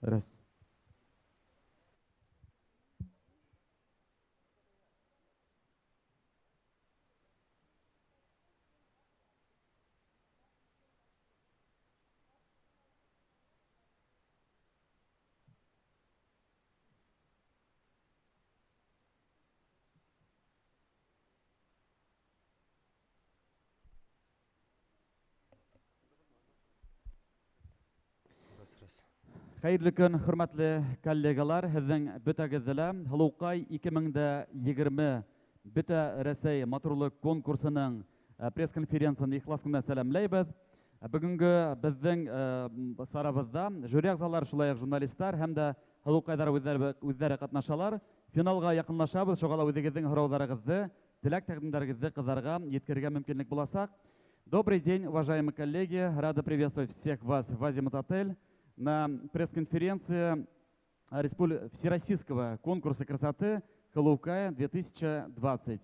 Раз. Хәйерле көн, хөрмәтле коллегалар, һеҙҙең бөтәгеҙҙе лә Һылыуҡай 2020 Бөтә Рәсәй матурлыҡ конкурсының пресс-конференцияһын ихлас күңелдән сәләмләйбеҙ. Бөгөнгө беҙҙең сарабыҙҙа жюри ағзалары, шулай уҡ журналистар һәм дә һылыуҡайҙар үҙҙәре ҡатнашалар. Финалға яҡынлашабыҙ, шуға ла үҙегеҙҙең һорауҙарығыҙҙы, теләк-тәҡдимдәрегеҙҙе ҡыҙҙарға еткерергә мөмкинлек буласаҡ. Добрый день, уважаемые коллеги. Рада приветствовать всех вас в Азимут отель на пресс-конференции Всероссийского конкурса красоты «Һылыуҡай 2020».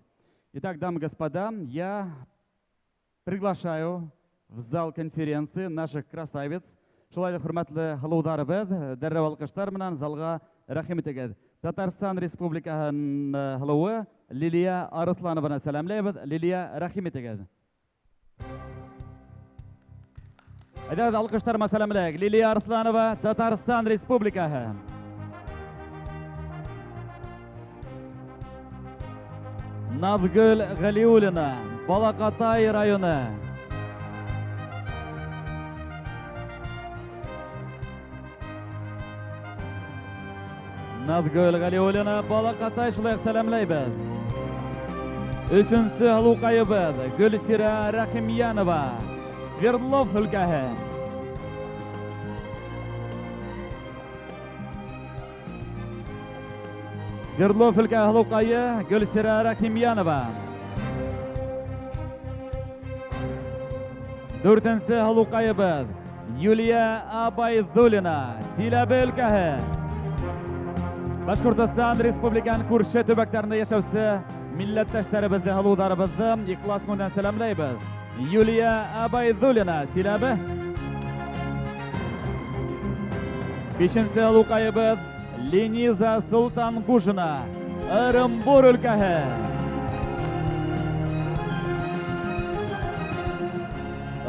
Итак, дамы и господа, я приглашаю в зал конференции наших красавиц. Шулай ҙа, хөрмәтле һылыуҙарыбыҙ, дәррәү алҡыштар менән залға рәхим итегеҙ. Татарстан Республикаһының һылыуы Лилия Арыҫланованы сәләмләйбеҙ. Лилия, рәхим итегеҙ. Әйҙәгеҙ, алҡыштар менән сәләмләйек. Лилия Арыҫланова, Татарстан Республикаһы. Наҙгөл Ғәлиуллина, Балаҡатай районы. Наҙгөл Ғәлиуллина, Балаҡатай, шулай уҡ сәләмләйбеҙ. Өсөнсө һылыуҡайыбыҙ Гөлсирә Рәхимйәнова, Свердлов өлкәһе. Свердлов өлкәһе һылыуҡайы Гөлсирә Рәхимйәнова. Дүртенсе һылыуҡайыбыҙ Юлия Абайҙуллина, Силәбе өлкәһе. Башҡортостан Республикаһының күрше төбәктәрендә йәшәүсе милләттәштәребеҙҙе, һылыуҙарыбыҙҙы ихлас күңелдән сәләмләйбеҙ. Юлия Абайҙуллина, Силәбе. Бишенсе һылыуҡайыбыҙ Лениза Солтанғужина, Ырымбур өлкәһе.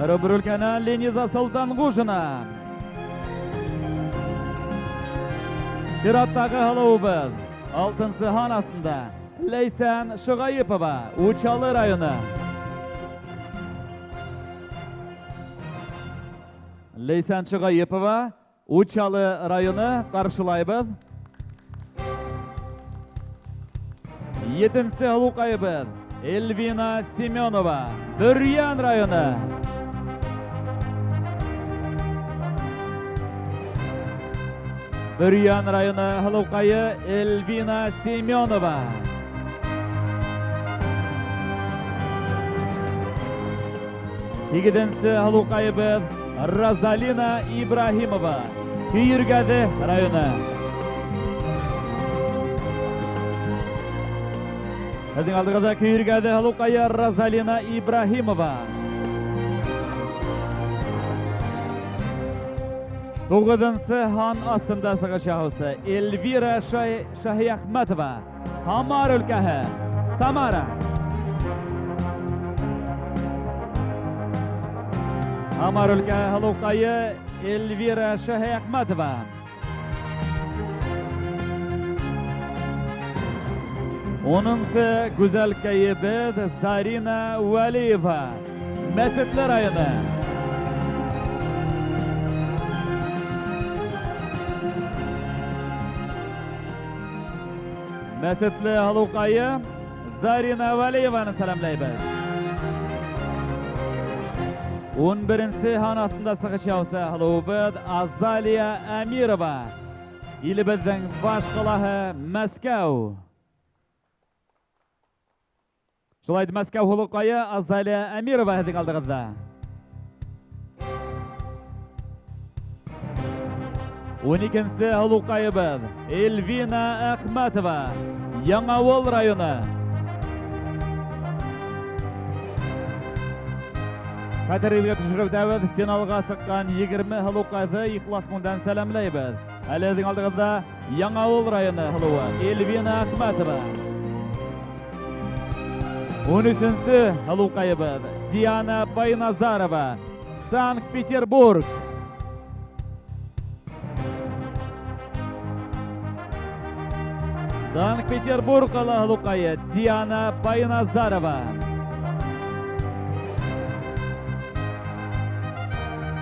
Ырымбур өлкәһенән Лениза Солтанғужина. Сираттағы һылыуыбыҙ алтынсы һан аҫтында Ләйсән Шоғайыпова, Учалы районы. Ләйсән Шоғайыпова, Учалы районы, ҡаршылайбыҙ. Етенсе һылыуҡайыбыҙ Эльвина Семенова, Бөрйән районы. Бөрйән районы һылыуҡайы Эльвина Семенова. Һигеҙенсе һылыуҡайыбыҙ Розалина Ибраһимова, Көйөргәҙе районы. Һеҙҙең алдығыҙҙа Көйөргәҙе һылыуҡайы Розалина Ибраһимова. Туғыҙынсы һан аҫтында сығыш яһаусы Эльвира Шаһиәхмәтова, Һамар өлкәһе, Самара. Һамар өлкәһе һылыуҡайы Эльвира Шаһиәхмәтова. Унынсы гүзәлкәйебеҙ Зарина Вәлиева, Мәсетле районы. Мәсетле һылыуҡайы Зарина Вәлиеваны сәләмләйбеҙ. 11-нсе һан аҫтында сығыш яһаусы һылыуыбыҙ Азалия Әмирова, илебеҙҙең баш ҡалаһы Мәскәү. Шулай итеп, Мәскәү һылыуҡайы Азалия Әмирова һеҙҙең алдығыҙҙа. 12-нсе һылыуҡайыбыҙ Эльвина Әхмәтова, Яңауыл районы. Хәтерегеҙгә төшөрөп үтәбеҙ, финалға сыҡҡан 20 һылыуҡайҙы ихлас күңелдән сәләмләйбеҙ. Әле һеҙҙең алдығыҙҙа Яңауыл районы һылыуы Эльвина Ахматова. 13-нсе һылыуҡайыбыҙ Диана Байназарова, Санкт-Петербург. Санкт-Петербург ҡала һылыуҡайы Диана Байназарова.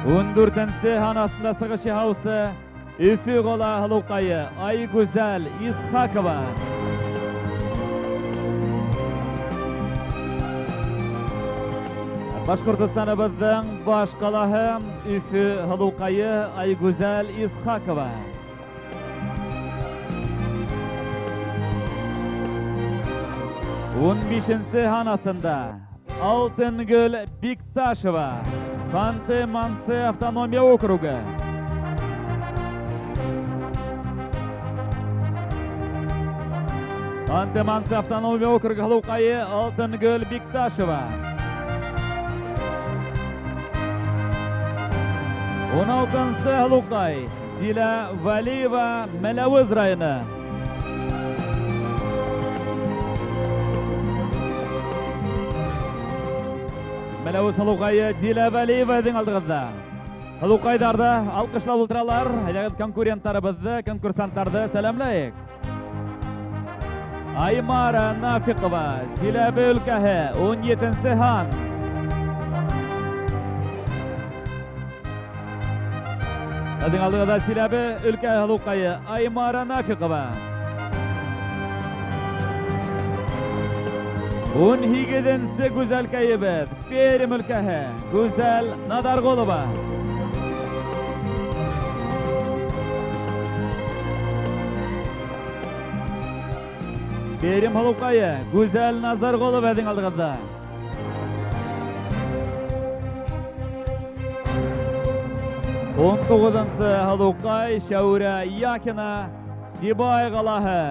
14-нсе һан аҫтында сығыш яһаусы Өфө ҡала һылыуҡайы Айгүзәл Исхакова. Башҡортостаныбыҙҙың баш ҡалаһы Өфө һылыуҡайы Айгүзәл Исхакова. 15-нсе һан аҫтында Алтынгөл Бикташева, Ханты-Мансы автономия округы. Ханты-Мансы автономия округы һылыуҡайы Алтынгөл Бикташева. 16-нсы һылыуҡай Дилә Вәлиева, Мәләүез районы. Мәләүез һылыуҡайы Дилә Вәлиева һеҙҙең алдығыҙҙа. Һылыуҡайҙарҙы алҡышлап ултыралар. Әйҙәгеҙ, конкуренттарыбыҙҙы, конкурсанттарҙы сәләмләйек. Аймара Нафиҡова, Силәбе өлкәһе, 17-нсе һан. Һеҙҙең алдығыҙҙа Силәбе өлкәһе һылыуҡайы Аймара Нафиҡова. 18-нсе гүзәлкәйебеҙ Пермь өлкәһе, Гүзәл Наҙарғолова. Пермь һылыуҡайы Гүзәл Назарғолова һеҙҙең алдығыҙҙа. 19-нсы һылыуҡай Шәүрә Якина, Сибай ҡалаһы.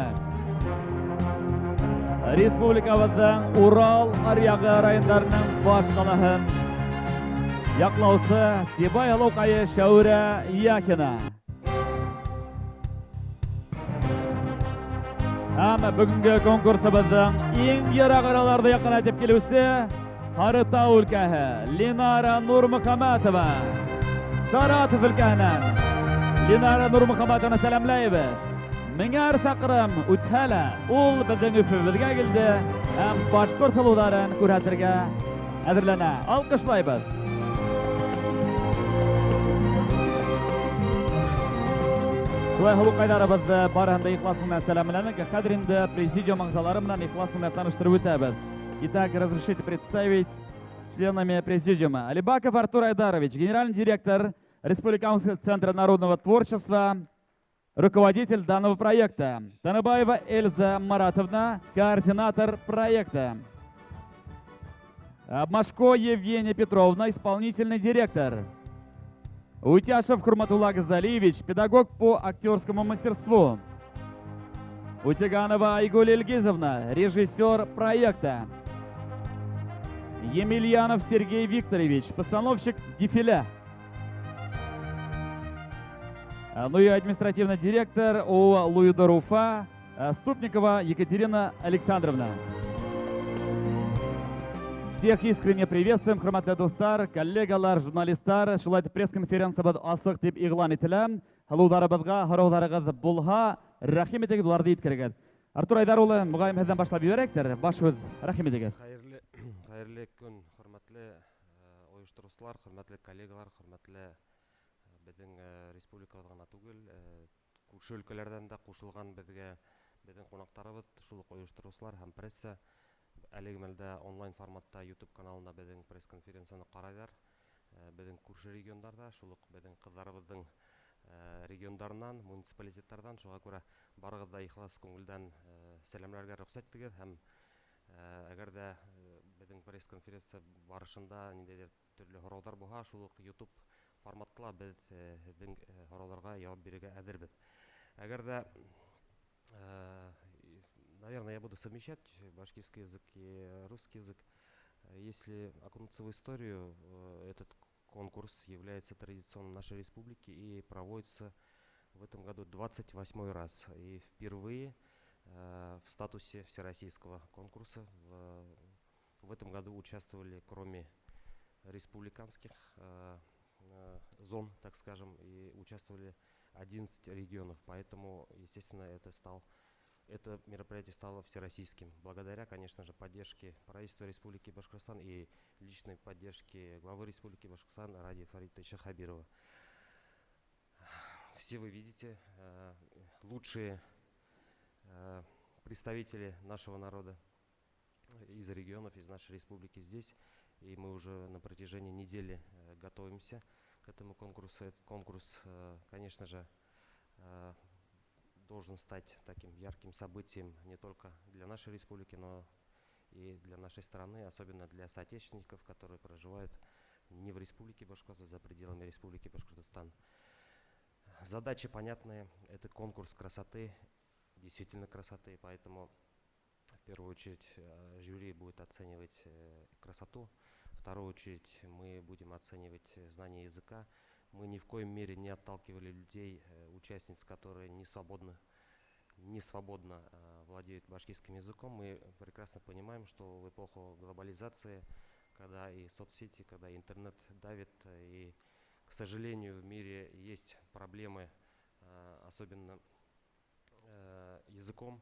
Республикабыҙҙың Урал аръяғы райондарының баш ҡалаһын яҡлаусы Сибай һылыуҡайы Шәүрә Яхина. Һәм бөгөнгө конкурсыбыҙҙың иң йыраҡ араларҙы яҡынайтып килеүсе Һарытау өлкәһе Линара Нурмөхәмәтова, Саратов өлкәһенән Линара Нурмөхәмәтованы сәләмләйбеҙ. Меңәр саҡрым үтһә лә, ул беҙҙең Өфөбөҙгә килде һәм башҡорт һылыуҙарын күрһәтергә әҙерләнә. Алҡышлайбыҙ. Шулай һылыуҡайҙарыбыҙҙы барыһын да ихлас менән сәләмләнек. Хәҙер инде президиум ағзалары менән ихлас менән таныштырып үтәбеҙ. Итак, разрешите представить с членами президиума. Алибаков Артур Айдарович, генеральный директор Республиканского центра народного творчества, руководитель данного проекта. Таныбаева Эльза Маратовна, координатор проекта. Машко Евгения Петровна, исполнительный директор. Утяшев Хурматулла Газалиевич, педагог по актерскому мастерству. Утяганова Айгуль Ильгизовна, режиссер проекта. Емельянов Сергей Викторович, постановщик дефиля. Ну и административный директор ООО «Луидор Уфа» Ступникова Екатерина Александровна. Всех искренне приветствуем, хөрмәтле дуҫтар, коллегалар, журналисттар. Шулай итеп пресс-конференциябыҙ асыҡ тип иғлан ителә. Һылыуҙарыбыҙға һорауҙарығыҙ булһа, рәхим итегеҙ, уларҙы еткерегеҙ. Артур Айдар улы, моғайын һеҙҙән башлап ебәрәйектер. Баш һүҙ, рәхим итегеҙ. Хәйерле көн, хөрмәтле ойоштороусылар, хөрмәтле коллегалар, хөрмәтле беҙҙең республикабыҙ ғына түгел, күрше өлкәләрҙән дә ҡушылған беҙгә беҙҙең ҡунаҡтарыбыҙ, шул уҡ ойоштороусылар һәм пресса. Әлеге мәлдә онлайн форматта YouTube каналында беҙҙең пресс-конференцияны ҡарайҙар. Беҙҙең күрше региондарҙа, шул уҡ беҙҙең ҡыҙҙарыбыҙҙың региондарынан, муниципалитеттарҙан, шуға күрә барығыҙ ҙа ихлас күңелдән сәләмләргә рөхсәт итегеҙ һәм әгәр ҙә беҙҙең пресс-конференция барышында ниндәйҙер төрлө һорауҙар булһа, шул уҡ YouTube форматта беҙ һеҙҙең һорауҙарға яуап бирергә әҙербеҙ. Әгәр ҙә, наверное, я буду совмещать башкирский язык и русский язык. Если окунуться в историю, этот конкурс является традиционным нашей республики и проводится в этом году 28 раз. И впервые в статусе всероссийского конкурса в этом году участвовали, кроме республиканских зон, так скажем, и участвовали 11 регионов. Поэтому, естественно, это мероприятие стало всероссийским. Благодаря, конечно же, поддержке правительства Республики Башкортостан и личной поддержке главы Республики Башкортостан Радия Фаритовича Хабирова. Все вы видите, лучшие представители нашего народа из регионов, из нашей республики здесь. И мы уже на протяжении недели готовимся к этому конкурсу. Этот конкурс, конечно же, должен стать таким ярким событием не только для нашей республики, но и для нашей страны, особенно для соотечественников, которые проживают не в Республике Башкортостан, за пределами Республики Башкортостан. Задачи понятные. Это конкурс красоты, действительно красоты, поэтому в первую очередь жюри будет оценивать красоту, в вторую очередь мы будем оценивать знание языка. Мы ни в коем мере не отталкивали людей, участниц, которые не свободно владеют башкирским языком. Мы прекрасно понимаем, что в эпоху глобализации, когда и соцсети, когда интернет давит, и, к сожалению, в мире есть проблемы, особенно языком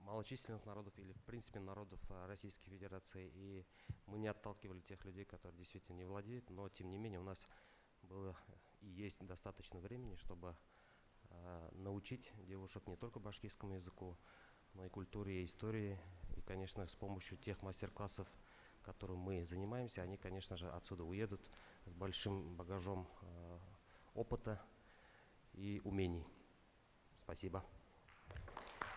малочисленных народов или, в принципе, народов Российской Федерации. И мы не отталкивали тех людей, которые действительно не владеют, но, тем не менее, у нас было и есть достаточно времени, чтобы научить девушек не только башкирскому языку, но и культуре и истории. И, конечно, с помощью тех мастер-классов, которыми мы занимаемся, они, конечно же, отсюда уедут с большим багажом опыта и умений. Спасибо.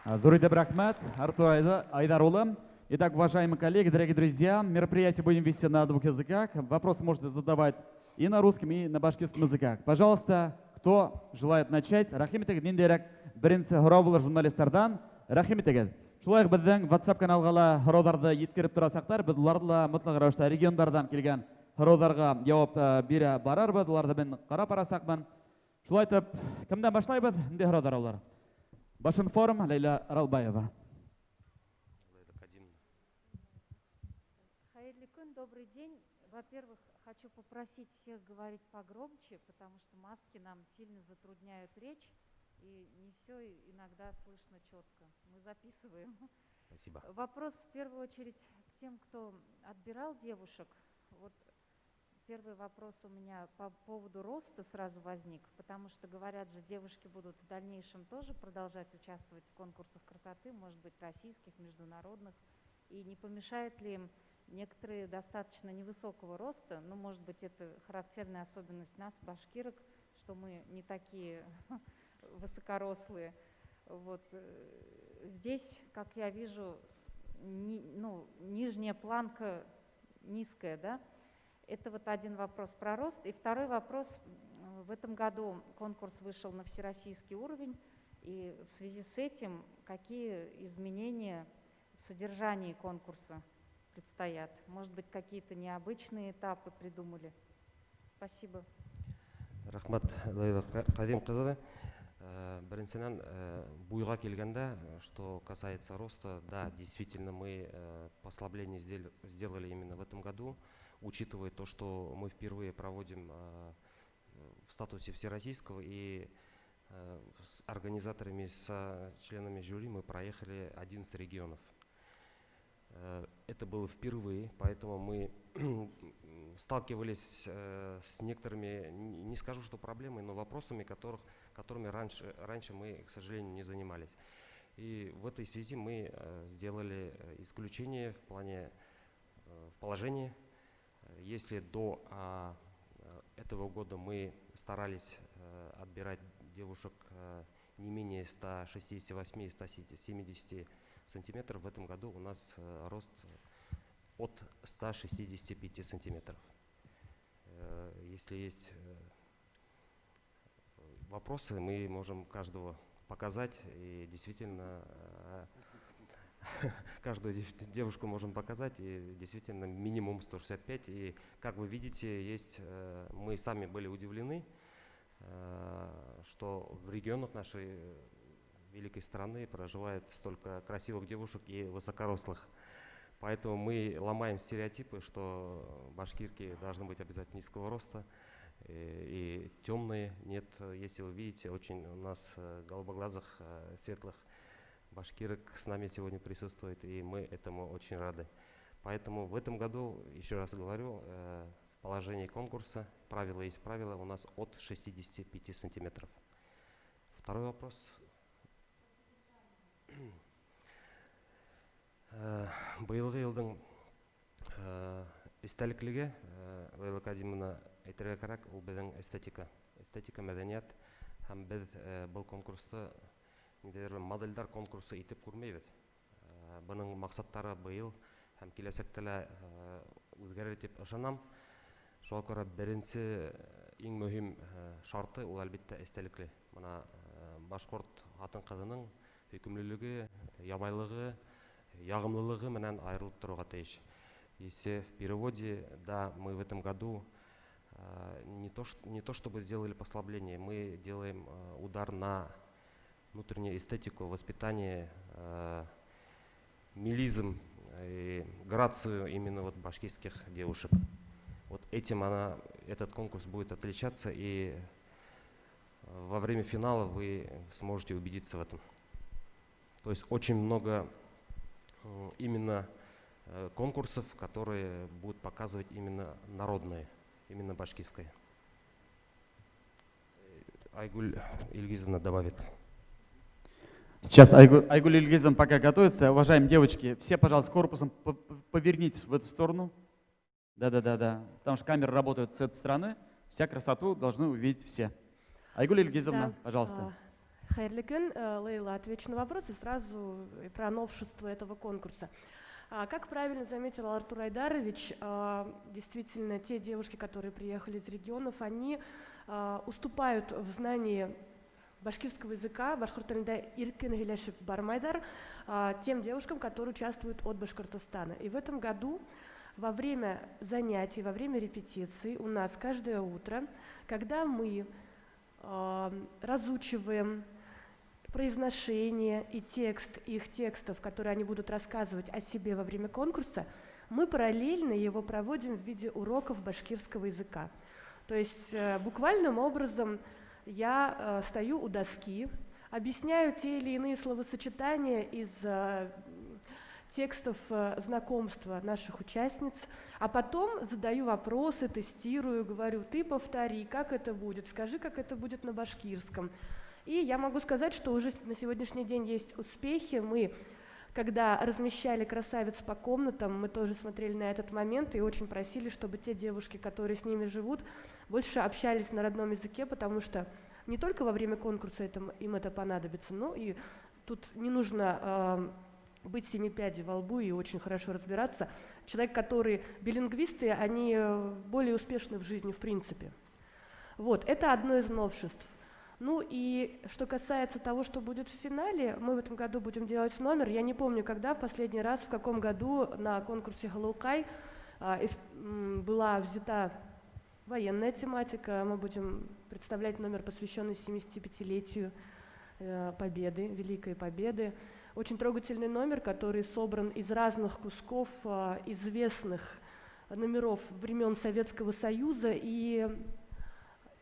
Ҙур итеп рәхмәт, Артур Айдар улы. Итак, уважаемые коллеги, дорогие друзья, мероприятие будем вести на двух языках. Вопросы можете задавать и на русском, и на башкирском языках. Пожалуйста, кто желает начать? Рәхим итегеҙ, ниндәйерәк беренсе һорау булыр журналистарҙан? Рәхим итегеҙ. Шулай уҡ беҙҙең WhatsApp каналға ла һорауҙарҙы еткереп торасаҡтар. Беҙ уларҙы ла мотлаҡ рәүештә региондарҙан килгән һорауҙарға яуап бирә барырбыҙ. Уларҙы мин ҡарап барасаҡмын. Шулай итеп, кемдән башлайбыҙ? Ниндәй һорауҙар улар? Башинформ, Ләйлә Аралбаева. Лейла Кадимовна. Хәйерле көн, добрый день. Во-первых, хочу попросить всех говорить погромче, потому что маски нам сильно затрудняют речь, и не все иногда слышно четко. Мы записываем. Спасибо. Вопрос в первую очередь к тем, кто отбирал девушек. Вот первый вопрос у меня по поводу роста сразу возник, потому что, говорят же, девушки будут в дальнейшем тоже продолжать участвовать в конкурсах красоты, может быть, российских, международных. И не помешает ли им некоторые достаточно невысокого роста, ну, может быть, это характерная особенность нас, башкирок, что мы не такие высокорослые. Вот здесь, как я вижу, ну, нижняя планка низкая, да? Это вот один вопрос про рост. И второй вопрос. В этом году конкурс вышел на всероссийский уровень, и в связи с этим какие изменения в содержании конкурса предстоят? Может быть, какие-то необычные этапы придумали? Спасибо. Рәхмәт, Ләйлә Ҡәҙим ҡыҙы. Беренсенән, буйға килгәндә, что касается роста, да, действительно, мы послабление сделали именно в этом году, учитывая то, что мы впервые проводим в статусе всероссийского, и с организаторами, с членами жюри мы проехали 11 регионов. Это было впервые, поэтому мы сталкивались с некоторыми, не скажу, что проблемой, но вопросами, которыми раньше мы, к сожалению, не занимались. И в этой связи мы сделали исключение в плане в положении. Если до этого года мы старались отбирать девушек не менее 168-170 сантиметров, в этом году у нас рост от 165 сантиметров. Если есть вопросы, мы можем каждого показать, и действительно каждую девушку можем показать, и действительно минимум 165. И, как вы видите, есть, мы сами были удивлены. что в регионах нашей великой страны проживает столько красивых девушек и высокорослых. Поэтому мы ломаем стереотипы, что башкирки должны быть обязательно низкого роста и темные. Нет, если вы видите, очень у нас голубоглазых, светлых башкирок с нами сегодня присутствует, и мы этому очень рады. Поэтому в этом году, еще раз говорю, в положении конкурса, правила есть правила, у нас от 65 сантиметров. Второй вопрос. Быйылғы йылдың эстәлеклеге, Лейла Кадимовна, әйтергә кәрәк, ул беҙҙең эстетика, эстетика, мәҙәниәт, һәм беҙ был конкурсты ниндәйҙер моделдәр конкурсы итеп күрмәйбеҙ. Бының маҡсаттары быйыл һәм киләсәктә лә үҙгәрер тип ышанам. Шуға күрә беренсе иң мөһим шарты ул, әлбиттә, эстәлекле. Бына башҡорт ҡатын-ҡыҙының һөйкөмлөлөгө, ябайлығы, яғымлылығы менән айырылып торорға тейеш. Если в переводе, да, мы в этом году не то чтобы сделали послабление, мы делаем удар на внутреннюю эстетику, воспитание, милизм и грацию именно вот башкирских девушек. Вот этим этот конкурс будет отличаться, и во время финала вы сможете убедиться в этом. То есть очень много именно конкурсов, которые будут показывать именно народные, именно башкирское. Айгуль Ильгизовна добавит. Сейчас Айгуль Ильгизовна пока готовится. Уважаемые девочки, все, пожалуйста, корпусом повернитесь в эту сторону. Да-да-да-да. Потому что камеры работают с этой стороны. Вся красоту должны увидеть все. Айгуль Ильгизовна, Да. пожалуйста. Хәйерле көн, Лейла, отвечу на вопрос и сразу про новшество этого конкурса. Как правильно заметил Артур Айдарович, действительно, те девушки, которые приехали из регионов, они уступают в знании башкирского языка, башҡорт телендә иркен һөйләшеп бармайҙар, тем девушкам, которые участвуют от Башкортостана. И в этом году во время занятий, во время репетиций у нас каждое утро, когда мы разучиваем произношение и текст их текстов, которые они будут рассказывать о себе во время конкурса, мы параллельно его проводим в виде уроков башкирского языка. То есть буквальным образом я стою у доски, объясняю те или иные словосочетания из текстов знакомства наших участниц, а потом задаю вопросы, тестирую, говорю: «Ты повтори, как это будет, скажи, как это будет на башкирском». И я могу сказать, что уже на сегодняшний день есть успехи. Мы, когда размещали красавиц по комнатам, мы тоже смотрели на этот момент и очень просили, чтобы те девушки, которые с ними живут, больше общались на родном языке, потому что не только во время конкурса им это понадобится, но и тут не нужно быть семи пядей во лбу и очень хорошо разбираться. Человек, который билингвисты, они более успешны в жизни в принципе. Вот, это одно из новшеств. Ну и что касается того, что будет в финале, мы в этом году будем делать номер. Я не помню, когда в последний раз, в каком году на конкурсе «Һылыуҡай» была взята военная тематика. Мы будем представлять номер, посвященный 75-летию Победы, Великой Победы. Очень трогательный номер, который собран из разных кусков известных номеров времен Советского Союза и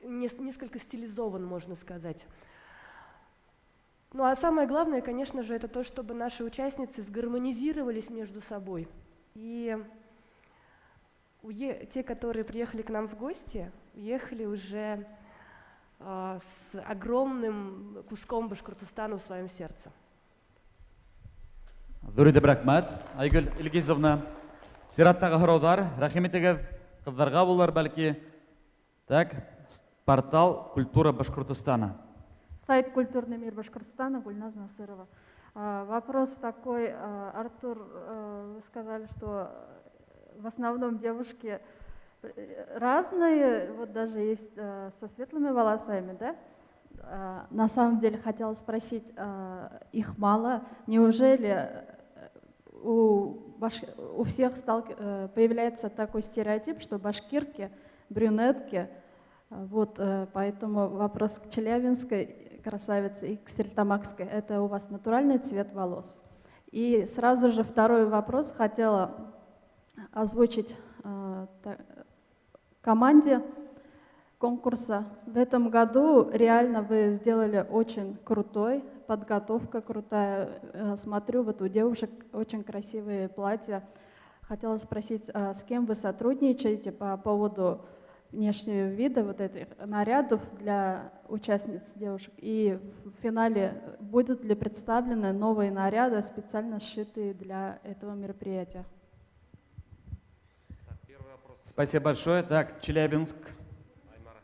несколько стилизован, можно сказать. Ну а самое главное, конечно же, это то, чтобы наши участницы сгармонизировались между собой. И те, которые приехали к нам в гости, уехали уже с огромным куском Башкортостана в своем сердце. Ҙур итеп рәхмәт, Айгөл Илгизовна. Сираттағы һорауҙар, рәхим итегеҙ, ҡыҙҙарға булыр бәлки. Так, портал «Культура Башкортостана». Сайт «Культурный мир Башкортостана», Гульназ Насырова. Вопрос такой, Артур, вы сказали, что в основном девушки разные, вот даже есть со светлыми волосами, да? На самом деле хотела спросить, их мало? Неужели у всех появляется такой стереотип, что башкирки, брюнетки, Вот, поэтому вопрос к Челябинской красавице и к Стерлитамакской. Это у вас натуральный цвет волос? И сразу же второй вопрос хотела озвучить команде конкурса. В этом году реально вы сделали очень крутой, подготовка крутая. Смотрю, вот у девушек очень красивые платья. Хотела спросить, а с кем вы сотрудничаете по поводу внешнего вида вот этих нарядов для участниц девушек? И в финале будут ли представлены новые наряды, специально сшитые для этого мероприятия? Так, первый вопрос. Спасибо большое. Так, Челябинск. Аймара.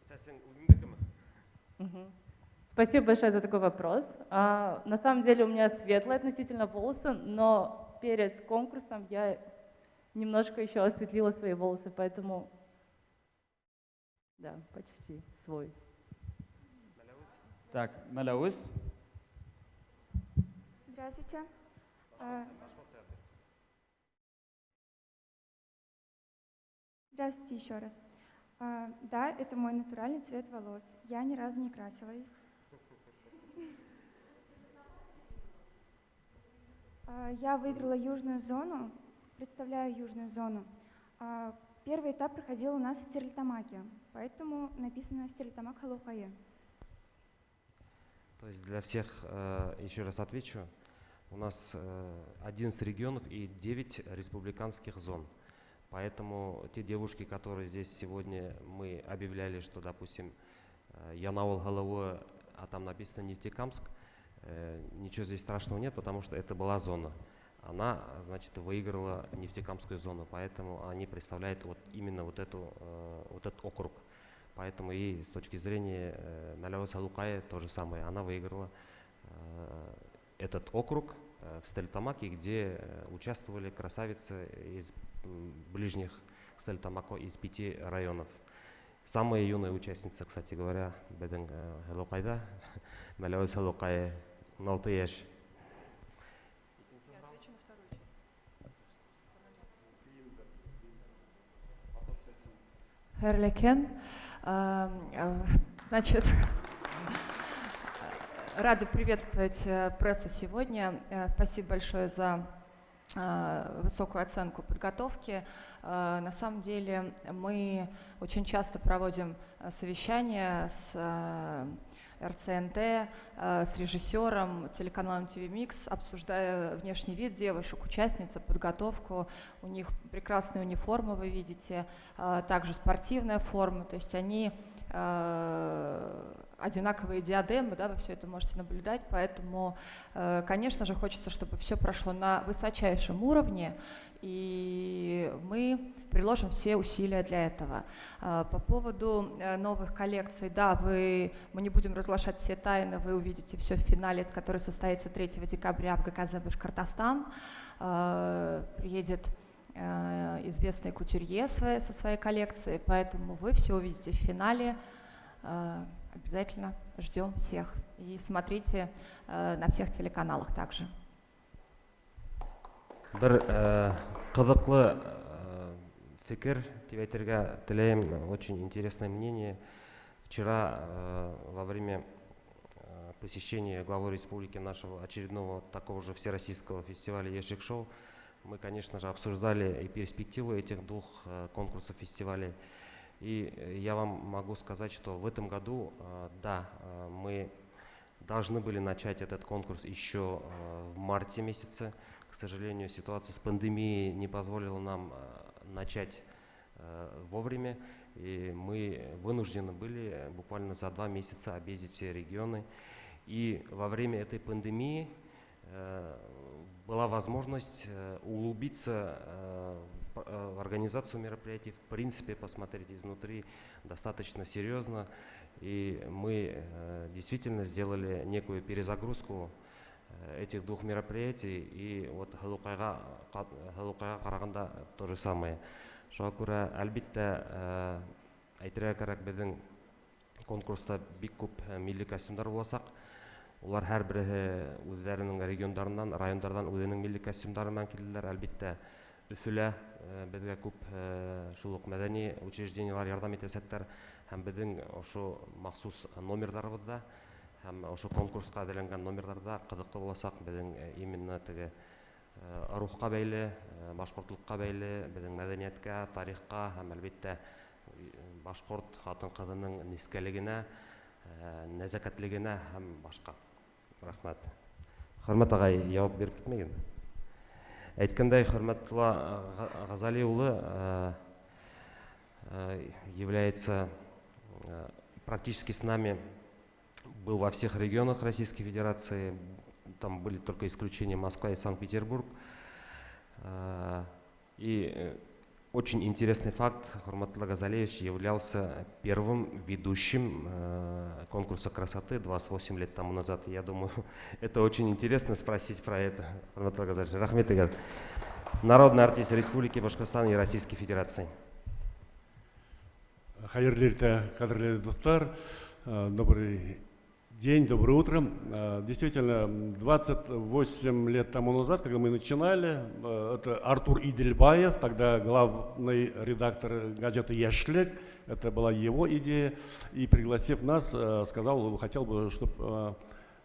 Сәсең үҙеңдекеме? Мгм. Спасибо большое за такой вопрос. На самом деле у меня светлые относительно волосы, но перед конкурсом я немножко еще осветлила свои волосы, поэтому да, почти свой. Так, Мәләүез. Здравствуйте. Здравствуйте еще раз. Да, это мой натуральный цвет волос. Я ни разу не красила их. Я выиграла южную зону, представляю южную зону. Первый этап проходил у нас в Стерлитамаке, поэтому написано Стерлитамак Һылыуҡайы. То есть для всех, еще раз отвечу, у нас 11 регионов и 9 республиканских зон. Поэтому те девушки, которые здесь сегодня мы объявляли, что, допустим, Янаул һылыуы, а там написано Нефтекамск, ничего здесь страшного нет, потому что это была зона. Она, значит, выиграла Нефтекамскую зону, поэтому они представляют вот именно вот этот округ. Поэтому и с точки зрения Мәләүез һылыуҡайы то же самое. Она выиграла этот округ в Стерлитамаке, где участвовали красавицы из ближних к Стерлитамаку из 5 районов. Самая юная участница, кстати говоря, беҙҙең һылыуҡайҙа, Мәләүез һылыуҡайы, 16 йәш. Я отвечу на вторую часть. Хәйерле көн. Значит, рада приветствовать прессу сегодня. Спасибо большое за высокую оценку подготовки. На самом деле мы очень часто проводим совещания с РЦНТ, с режиссером телеканалом ТВ Микс, обсуждая внешний вид девушек, участниц, подготовку. У них прекрасные униформы, вы видите, также спортивная форма, то есть они одинаковые диадемы, да, вы все это можете наблюдать, поэтому, конечно же, хочется, чтобы все прошло на высочайшем уровне, и мы приложим все усилия для этого. По поводу новых коллекций, да, мы не будем разглашать все тайны, вы увидите все в финале, который состоится 3 декабря в ГКЗ «Башкортостан». Приедет известный кутюрье со своей коллекцией, поэтому вы все увидите в финале. Обязательно ждем всех. И смотрите на всех телеканалах также. Бер ҡыҙыҡлы фекер тип әйтергә теләйем, очень интересное мнение. Вчера во время посещения главы республики нашего очередного такого же всероссийского фестиваля Ешек-шоу мы, конечно же, обсуждали и перспективы этих двух конкурсов фестивалей. И я вам могу сказать, что в этом году, да, мы должны были начать этот конкурс еще в марте месяце. К сожалению, ситуация с пандемией не позволила нам начать вовремя. И мы вынуждены были буквально за 2 месяца объездить все регионы. И во время этой пандемии была возможность углубиться в организацию мероприятий, в принципе, посмотреть изнутри достаточно серьезно. И мы действительно сделали некую перезагрузку этих двух мероприятий. И вот һылыуҡайға ҡарағанда то же самое. Шуға күрә, әлбиттә, әйтергә кәрәк, беҙҙең конкурста бик күп милли костюмдар буласаҡ. Улар һәр береһе үҙҙәренең региондарынан, райондарҙан үҙенең милли костюмдары менән килделәр. Әлбиттә, Өфөлә беҙгә күп шул уҡ мәҙәни учреждениелар ярҙам итәсәктәр һәм беҙҙең ошо махсус номерҙарыбыҙҙа һәм ошо конкурсҡа әҙерләнгән номерҙарҙа ҡыҙыҡлы буласаҡ беҙҙең именно теге рухҡа бәйле, башҡортлоҡҡа бәйле, беҙҙең мәҙәниәткә, тарихҡа һәм, әлбиттә, башҡорт ҡатын-ҡыҙының нескәлегенә, нәзәкәтлегенә һәм башҡа. Рәхмәт. Хөрмәт ағай, яуап биреп китмәгән. Әйткәндәй, Хөрмәтулла Ғазали улы является практически с нами, был во всех регионах Российской Федерации, там были только исключения Москва и Санкт-Петербург. И очень интересный факт: Хурматулла Газалевич являлся первым ведущим конкурса красоты 28 лет тому назад. Я думаю, это очень интересно спросить про это. Хурматулла Газалевич, рәхмәт. Народный артист Республики Башкортостан и Российской Федерации. Хәйерле иртә, ҡәҙерле дуҫтар. Добрый день, доброе утро. Действительно, 28 лет тому назад, когда мы начинали, это Артур Идельбаев, тогда главный редактор газеты «Йәшлек», это была его идея, и, пригласив нас, сказал, хотел бы, чтобы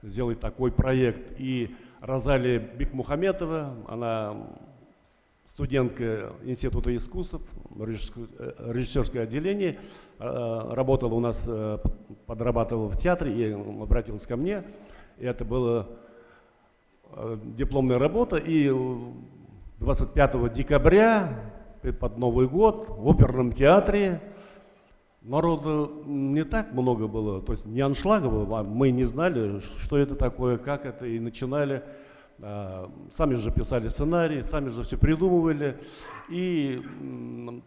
сделать такой проект. И Розалия Бикмухаметова, она студентка Института искусств, режиссерское отделение, работала у нас, подрабатывала в театре и обратилась ко мне. И это была дипломная работа. И 25 декабря, под Новый год, в оперном театре народу не так много было, то есть не аншлага было, а мы не знали, что это такое, как это, и начинали. Сами же писали сценарий, сами же все придумывали. И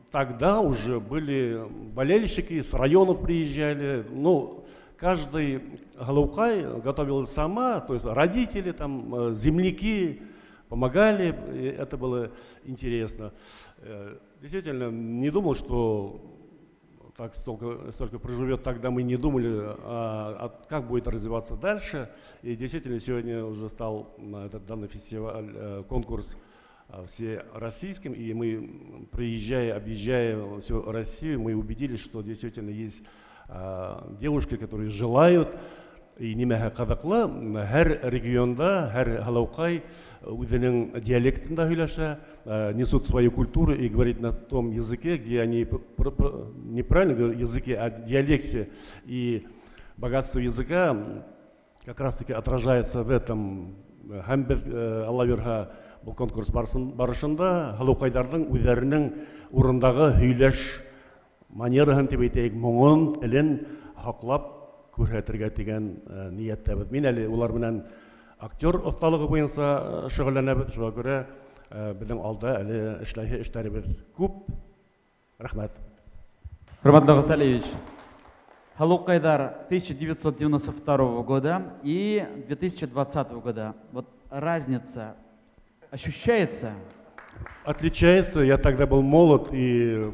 тогда уже были болельщики, с районов приезжали. Ну, каждый һылыуҡай готовилась сама, то есть родители, там, земляки помогали, и это было интересно. Действительно, не думал, что так столько проживет, тогда мы не думали, как будет развиваться дальше. И действительно, сегодня уже стал этот данный фестиваль, конкурс всероссийским, и мы, приезжая, объезжая всю Россию, мы убедились, что действительно есть девушки, которые желают, и нимәһе ҡыҙыҡлы, һәр регионда һәр һылыуҡай үҙенең диалектында һөйләшә, несут свою культуру и говорит на том языке, где они неправильно говорят языке, а диалекте. И богатство языка как раз таки отражается в этом. Һәм беҙ, Алла бирһә, был конкурс барышында һылыуҡайҙарҙың үҙҙәренең урындағы һөйләш манераһын тип әйтәйек, моңон, телен һаҡлап күрһәтергә тигән ниәттәбеҙ. Мин әле улар менән актер оҫталығы буйынса шөғөлләнәбеҙ, шуға күрә беҙҙең алда әле эшләйһе эштәребеҙ күп. Рәхмәт. Хөрмәтле Ғазалиевич, Һылыуҡайҙар 1992 года и 2020 года. Вот разница ощущается? Отличается. Я тогда был молод и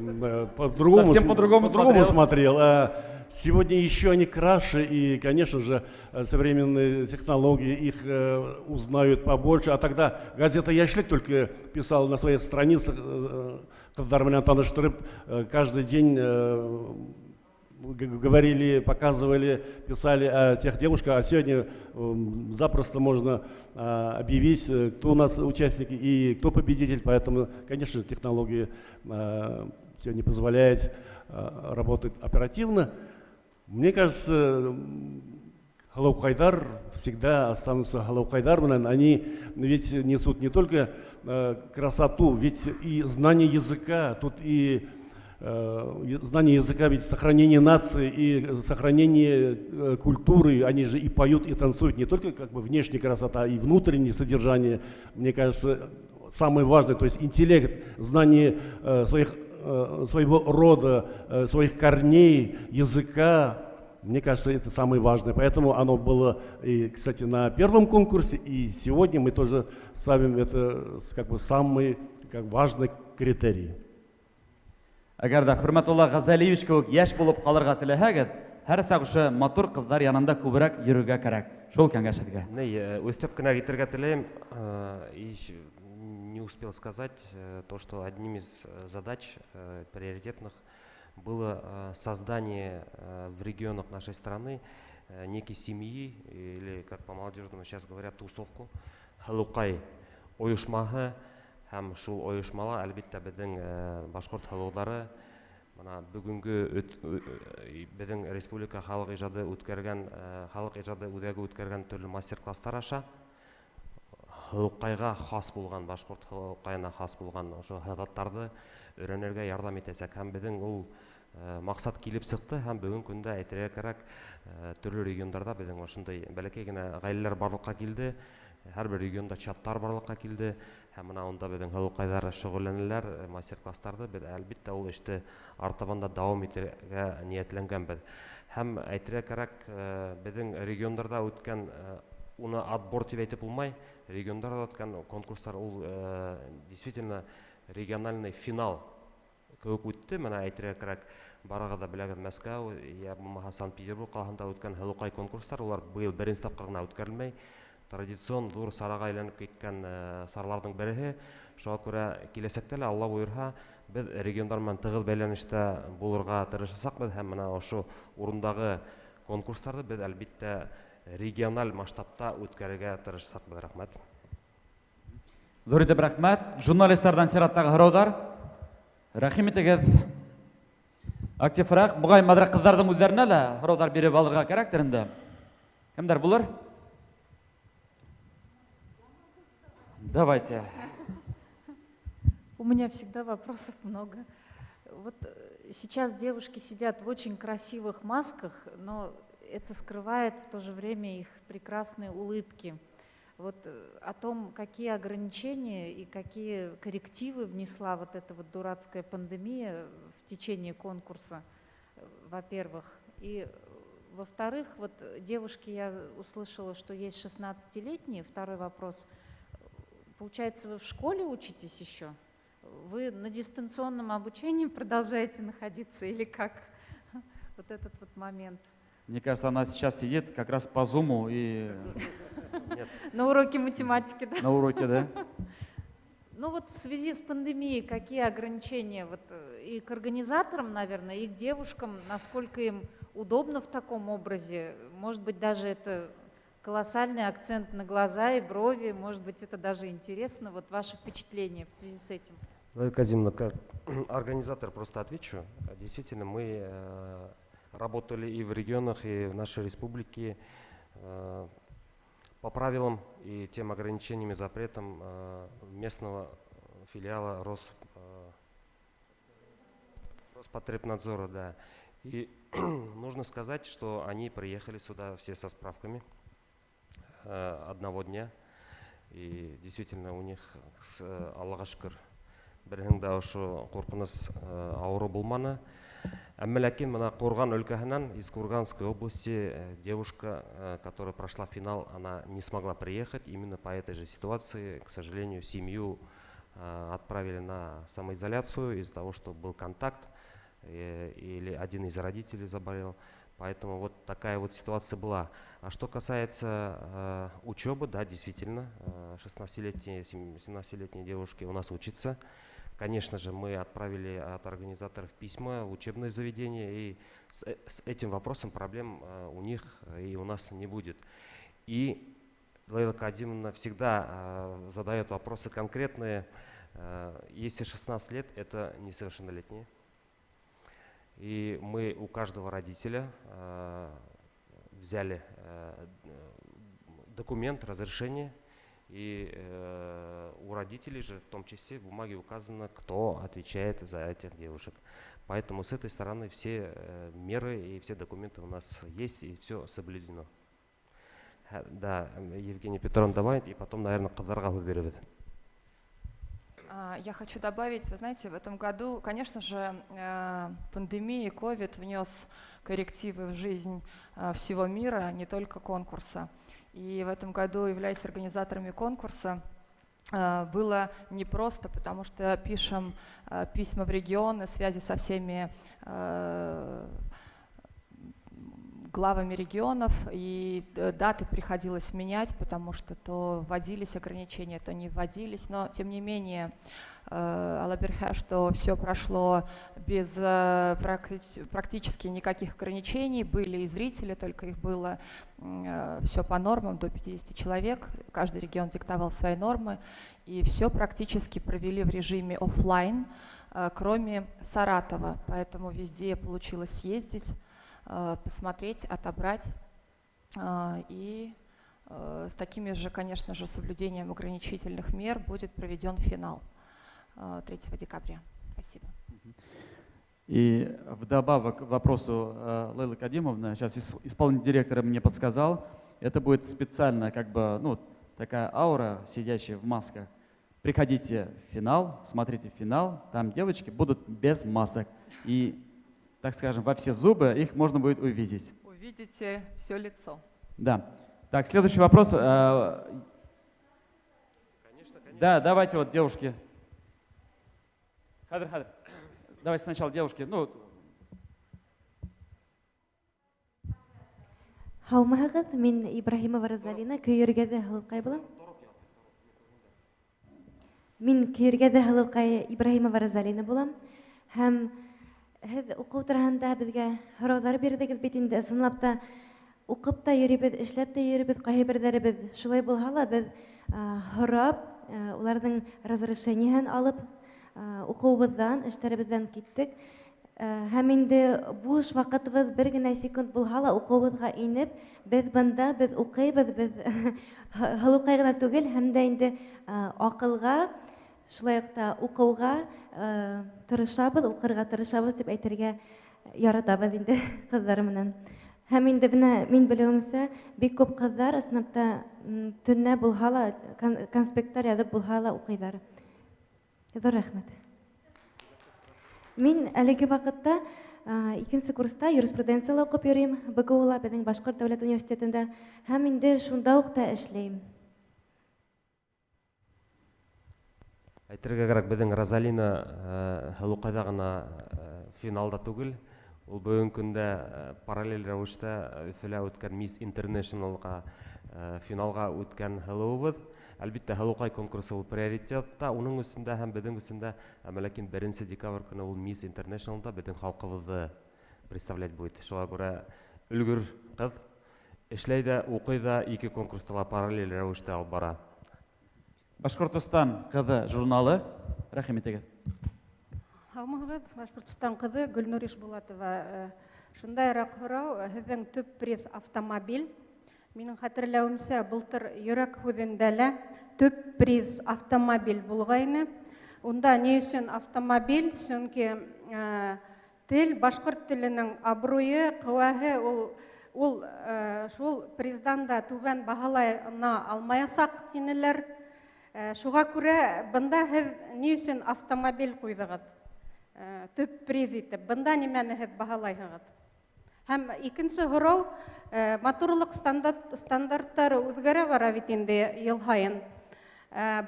по-другому Совсем по-другому по-другому смотрел. Смотрел. А сегодня еще они краше, и, конечно же, современные технологии их узнают побольше. А тогда газета «Йәшлек» только писала на своих страницах, ҡыҙҙар менән таныштырып, каждый день говорили, показывали, писали о тех девушках, а сегодня запросто можно объявить, кто у нас участники и кто победитель, поэтому, конечно, технологии сегодня позволяют работать оперативно. Мне кажется, һылыуҡайҙар всегда останутся һылыуҡайҙар менән. Они ведь несут не только красоту, ведь и знание языка, тут и знание языка, ведь сохранение нации и сохранение культуры, они же и поют, и танцуют, не только как бы внешняя красота, и внутреннее содержание, мне кажется, самое важное, то есть интеллект, знание своего рода, своих корней, языка, мне кажется, это самое важное. Поэтому оно было, и, кстати, на первом конкурсе, и сегодня мы тоже ставим это как бы самый как важный критерий. Әгәр ҙә Хөрмәтулла Ғазалиевич кеүек йәш булып ҡалырға теләһәгеҙ, Һәр саҡ ошо матур ҡыҙҙар янында күберәк йөрөргә кәрәк. Шул кәңәш һеҙгә. Ни, өҫтәп кенә китергә теләйем, и не успел сказать то, что одним из задач приоритетных было создание в регионах нашей страны некой семьи, или, как по-молодежному сейчас говорят, тусовку, Һылыуҡай ойошмаһы, һәм шул ойошмала, әлбиттә, беҙҙең башҡорт һылыуҙары, бына бөгөнгө беҙҙең республика халыҡ ижады үткәргән, халыҡ ижады үҙәге үткәргән төрлө мастер-класстар аша һылыуҡайға хас булған, башҡорт һылыуҡайына хас булған ошо һыҙаттарҙы өйрәнергә ярҙам итәсәк. Һәм беҙҙең ул маҡсат килеп сыҡты, һәм бөгөн көндә әйтергә кәрәк, төрлө региондарҙа беҙҙең ошондай бәләкәй генә ғаиләләр барлыҡҡа килде, һәр бер регионда чаттар барлыҡҡа килде, һәм бына унда беҙҙең һылыуҡайҙар шөғөлләнәләр, мастер-класстарҙы беҙ әлбиттә ул эште артабан да дауам итергә ниәтләнгәнбеҙ. Һәм әйтергә кәрәк, беҙҙең региондарҙа үткән, уны отбор тип әйтеп булмай, региондарҙа үткән конкурстар ул действительно региональный финал кеүек үтте. Бына әйтергә кәрәк, барығыҙ да беләгеҙ, Мәскәү йә булмаһа Санкт-Петербург ҡалаһында үткән һылыуҡай конкурстар, улар быйыл беренсе тапҡыр ғына үткәрелмәй, традицион ҙур сараға әйләнеп киткән сараларҙың береһе. Шуға күрә киләсәктә лә, Алла бойорһа, беҙ региондар менән тығыҙ бәйләнештә булырға тырышасаҡбыҙ, һәм бына ошо урындағы конкурстарҙы беҙ әлбиттә региональ масштабта үткәрергә тырышасаҡбыҙ. Рәхмәт. Ҙур итеп рәхмәт. Журналисттарҙан сираттағы һорауҙар. Рәхим итегеҙ. Активыраҡ, моғайын, маҙыраҡ ҡыҙҙарҙың үҙҙәренә лә һорауҙар биреп алырға кәрәктер инде. Кемдәр булыр? Давайте. У меня всегда вопросов много. Вот сейчас девушки сидят в очень красивых масках, но это скрывает в то же время их прекрасные улыбки. Вот о том, какие ограничения и какие коррективы внесла вот эта вот дурацкая пандемия в течение конкурса, во-первых. И во-вторых, вот девушки, я услышала, что есть 16-летние. Второй вопрос. Получается, вы в школе учитесь еще? Вы на дистанционном обучении продолжаете находиться или как? Вот этот вот момент. Мне кажется, она сейчас сидит как раз по зуму и... Нет. На уроке математики, да? На уроке, да. Ну вот в связи с пандемией какие ограничения вот и к организаторам, наверное, и к девушкам, насколько им удобно в таком образе? Может быть, даже это колоссальный акцент на глаза и брови, может быть, это даже интересно. Вот ваше впечатление в связи с этим. Лейла Кадимовна, как организатор просто отвечу. Действительно, мы работали и в регионах, и в нашей республике по правилам и тем ограничениям и запретам местного филиала Роспотребнадзора. Да. И нужно сказать, что они приехали сюда все со справками одного дня. И действительно у них, Аллаға шөкөр, береһенең дә ошо ҡурҡыныс ауырыу булманы. Әммә ләкин бына Ҡурған өлкәһенән, из Курганской области, девушка, которая прошла финал, она не смогла приехать именно по этой же ситуации. К сожалению, семью отправили на самоизоляцию из-за того, что был контакт, или один из родителей заболел. Поэтому вот такая вот ситуация была. А что касается учебы, да, действительно, 16-летние, 17-летние девушки у нас учатся. Конечно же, мы отправили от организаторов письма в учебное заведение, и с этим вопросом проблем у них и у нас не будет. И Лейла Кадимовна всегда задает вопросы конкретные. Если 16 лет, это несовершеннолетние. И мы у каждого родителя взяли документ, разрешение, и у родителей же, в том числе, в бумаге указано, кто отвечает за этих девушек. Поэтому с этой стороны все меры и все документы у нас есть, и все соблюдено. Да, Евгения Петровна добавит, и потом, наверное, ҡыҙҙарға һүҙ бирәбеҙ. Я хочу добавить, вы знаете, в этом году, конечно же, пандемия, ковид внес коррективы в жизнь всего мира, не только конкурса. И в этом году, являясь организаторами конкурса, было непросто, потому что пишем письма в регионы, связи со всеми главами регионов, и даты приходилось менять, потому что то вводились ограничения, то не вводились, но тем не менее, Алла бирһә, что все прошло без практически никаких ограничений, были и зрители, только их было все по нормам, до 50 человек, каждый регион диктовал свои нормы, и все практически провели в режиме офлайн, кроме Саратова, поэтому везде получилось съездить, посмотреть, отобрать, и с такими же, конечно же, соблюдением ограничительных мер будет проведен финал 3 декабря. Спасибо. И вдобавок к вопросу Лейлы Кадимовны, сейчас исполнительный директор мне подсказал, это будет специально как бы, ну, такая аура, сидящая в масках. Приходите в финал, смотрите финал, там девочки будут без масок. И, так скажем, во все зубы их можно будет увидеть. Увидите все лицо. Да. Так, следующий вопрос. Конечно, конечно. Да, давайте вот девушки. Хәҙер, хәҙер. Давайте сначала девушки. Ну. Һаумыһығыҙ, мин Ибраһимова Розалина, Көйөргәҙе һылыуҡай булам. Мин Көйөргәҙе һылыуҡай Ибраһимова Розалина булам. Һәм һеҙ уҡыу тураһында беҙгә һорауҙар бирҙегеҙ бит инде. Ысынлап та уҡып та йөрөйбөҙ, эшләп тә йөрөйбөҙ, ҡайһы берҙәребеҙ. Шулай булһа ла беҙ һорап, уларҙың разрешениеһын алып, уҡыуыбыҙҙан, эштәребеҙҙән киттек. Һәм инде буш ваҡытыбыҙ бер генә секунд булһа ла уҡыуыбыҙға инеп, беҙ бында, беҙ уҡыйбыҙ, беҙ һылыуҡай ғына түгел, һәм дә инде аҡылға, шулай уҡ та уҡыуға тырышабыҙ, уҡырға тырышабыҙ тип әйтергә яратабыҙ инде ҡыҙҙар менән. Һәм инде бына мин белеүемсә, бик күп ҡыҙҙар ысынлап та төнлә булһа ла, конспекттар яҙып булһа ла уҡыйҙар. Ҙур рәхмәт. Мин әлеге ваҡытта икенсе курста юриспруденцияла уҡып йөрөйөм, БГУ-ла, беҙҙең Башҡорт дәүләт университетында, һәм инде шунда уҡ та эшләйем. Әйтергә кәрәк, беҙҙең Розалина һылыуҡайҙа ғына финалда түгел, ул бөгөнгө көндә параллель рәүештә Өфөлә үткән Miss International-ға финалға үткән һылыуыбыҙ. Әлбиттә, һылыуҡай конкурсы ул приоритетта, уның өсөн дә һәм беҙҙең өсөн дә, әммә ләкин 1 декабрь көнө ул Miss International-да беҙҙең халҡыбыҙҙы представлять будет. Шуға күрә өлгөр ҡыҙ эшләй ҙә, уҡый ҙа, ике конкурста ла параллель рәүештә алып бара. Башҡортостан ҡыҙы журналы, рәхим итегеҙ. Һаумыһығыҙ, Башҡортостан ҡыҙы Гөлнур Ишбулатова. Шундайыраҡ һорау, һеҙҙең төп приз автомобиль. Минең хәтерләүемсә, былтыр йөрәк һүҙендә лә төп приз автомобиль булғайны. Унда ни өсөн автомобиль? Сөнки тел, башҡорт теленең абруйы, ҡеүәһе ул шул приздан да түбән баһалана алмаясаҡ тинеләр. Шуға күрә бында һеҙ ни өсөн автомобиль ҡуйҙығыҙ? Төп приз итеп. Бында нимәне һеҙ баһалайһығыҙ? Һәм икенсе һорау, матурлыҡ стандарттары үҙгәрә бара бит инде йыл һайын.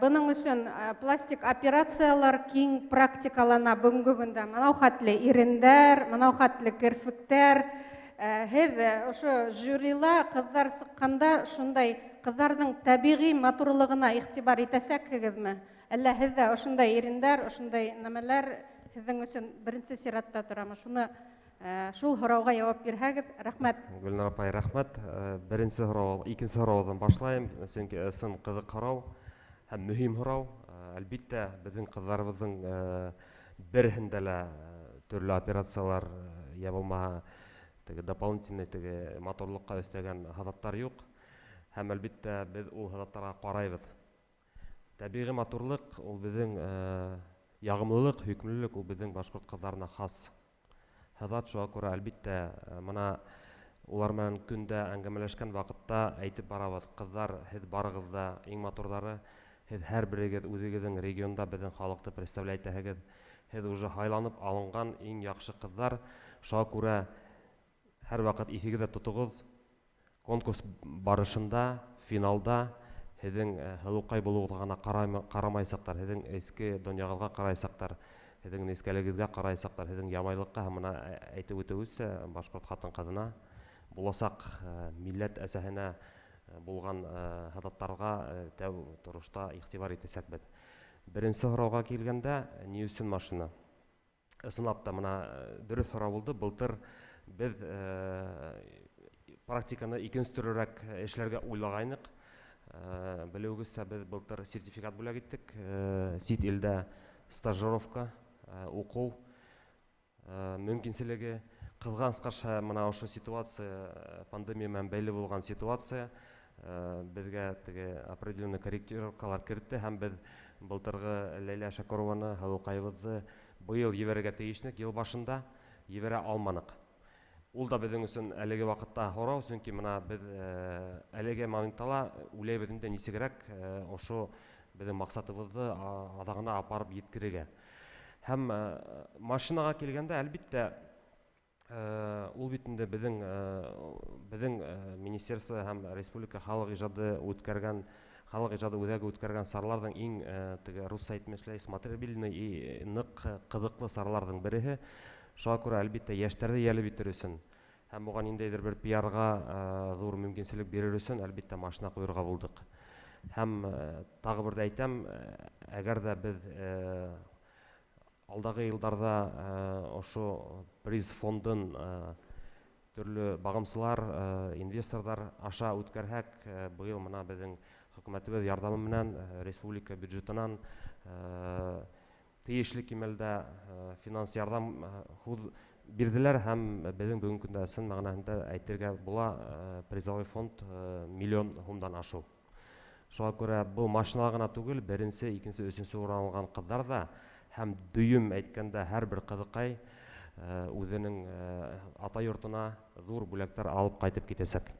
Бының өсөн пластик операциялар киң практикалана бөгөнгө көндә. Мынау хәтле ирендәр, мынау хәтле керфектәр. Һеҙ ошо жюрила ҡыҙҙар сыҡҡанда шундай ҡыҙҙарҙың тәбиғи матурлығына иғтибар итәсәкһегеҙме? Әллә һеҙ ҙә ошондай ирендәр, ошондай нәмәләр һеҙҙең өсөн беренсе сиратта торамы? Шуны шул һорауға яуап бирһәгеҙ, рәхмәт. Гөлнар апай, рәхмәт. Беренсе һорау, икенсе һорауҙан башлайым, сөнки ысын ҡыҙыҡ һорау һәм мөһим һорау. Әлбиттә, беҙҙең ҡыҙҙарыбыҙҙың береһендә лә төрлө операциялар йә булмаһа теге дополнительный теге матурлыҡҡа өҫтәгән һаҙаттар юҡ. Һәм әлбиттә беҙ ул һаҙаттарға ҡарайбыҙ. Тәбиғи матурлыҡ ул беҙҙең яғымлылыҡ, һөйкөмлөлөк ул беҙҙең башҡорт ҡыҙҙарына хас һаҙат. Шуға күрә әлбиттә мына улар менән көндә әңгәмәләшкән ваҡытта әйтеп барабыҙ: ҡыҙҙар, һеҙ барығыҙ ҙа иң матурҙары, һеҙ һәр берегеҙ үҙегеҙҙең регионда беҙҙең халыҡты представлять итәһегеҙ, һеҙ уже һайланып алынған иң яҡшы ҡыҙҙар. Шуға күрә һәр ваҡыт иҫегеҙҙә тотоғоҙ, конкурс барышында, финалда һеҙҙең һылыуҡай булыуығыҙға ғына ҡарамайсаҡтар, һеҙҙең эске донъяғыҙға ҡарайсаҡтар, һеҙҙең нескәлегеҙгә ҡарайсаҡтар, һеҙҙең ямайлыҡҡа һәм мына әйтеп үтеүесә башҡорт ҡатын-ҡыҙына Буласаҡ милләт әсәһенә булған һыҙаттарға тәү торошта иғтибар итәсәкбеҙ. Беренсе һорауға килгәндә, ни өсөн машина? Ысынлап та мына дөрөҫ һорау булды. Былтыр беҙ практиканы икенсе төрлөрәк эшләргә уйлағайныҡ. Белеүегеҙсә, беҙ былтыр сертификат бүләк иттек. Сит илдә стажировка, уҡыу мөмкинселеге. Ҡыҙғаныс ҡаршы, мына ошо ситуация, пандемия менән бәйле булған ситуация беҙгә теге определенный корректировкалар керетте, һәм беҙ былтырғы Ләйлә Шакурованы, һылыуҡайыбыҙҙы быйыл ебәрергә тейешнек, йыл башында ебәрә алманыҡ. Ул да беҙҙең өсөн әлеге ваҡытта һорау, сөнки мына беҙ әлеге моментта ла уйлайбыҙ инде, нисегерәк ошо беҙҙең маҡсатыбыҙҙы аҙағына апарып еткерергә. Һәм машинаға килгәндә, әлбиттә, ул бит инде беҙҙең министерство һәм республика халыҡ ижады үткәргән, халыҡ ижады үҙәге үткәргән сараларҙың иң теге русса әйтмешләй смотрибельный и ныҡ ҡыҙыҡлы сараларҙың береһе. Шуға күрә, әлбиттә, йәштәрҙе йәлеп итер өсөн һәм уға ниндәйҙер бер пиарға ҙур мөмкинселек бирер өсөн, әлбиттә, машина ҡуйырға булдыҡ. Һәм тағы бер ҙә әйтәм, әгәр ҙә беҙ алдағы йылдарҙа ошо приз фондын төрлө бағымсылар, инвесторҙар аша үткәрһәк, быйыл мына беҙҙең хөкүмәтебеҙ ярҙамы менән республика бюджетынан тейешле кимәлдә финанс ярҙам һүҙ бирҙеләр, һәм беҙҙең бөгөнгө көндә ысын мәғәнәһендә әйтергә була, призовой фонд 1 миллион һумдан ашыу. Шуға күрә был машинала ғына түгел, беренсе, икенсе, өсөнсө урын алған ҡыҙҙар ҙа һәм дөйөм әйткәндә һәр бер ҡыҙыҡай үҙенең ата йортона ҙур бүләктәр алып ҡайтып китәсәк.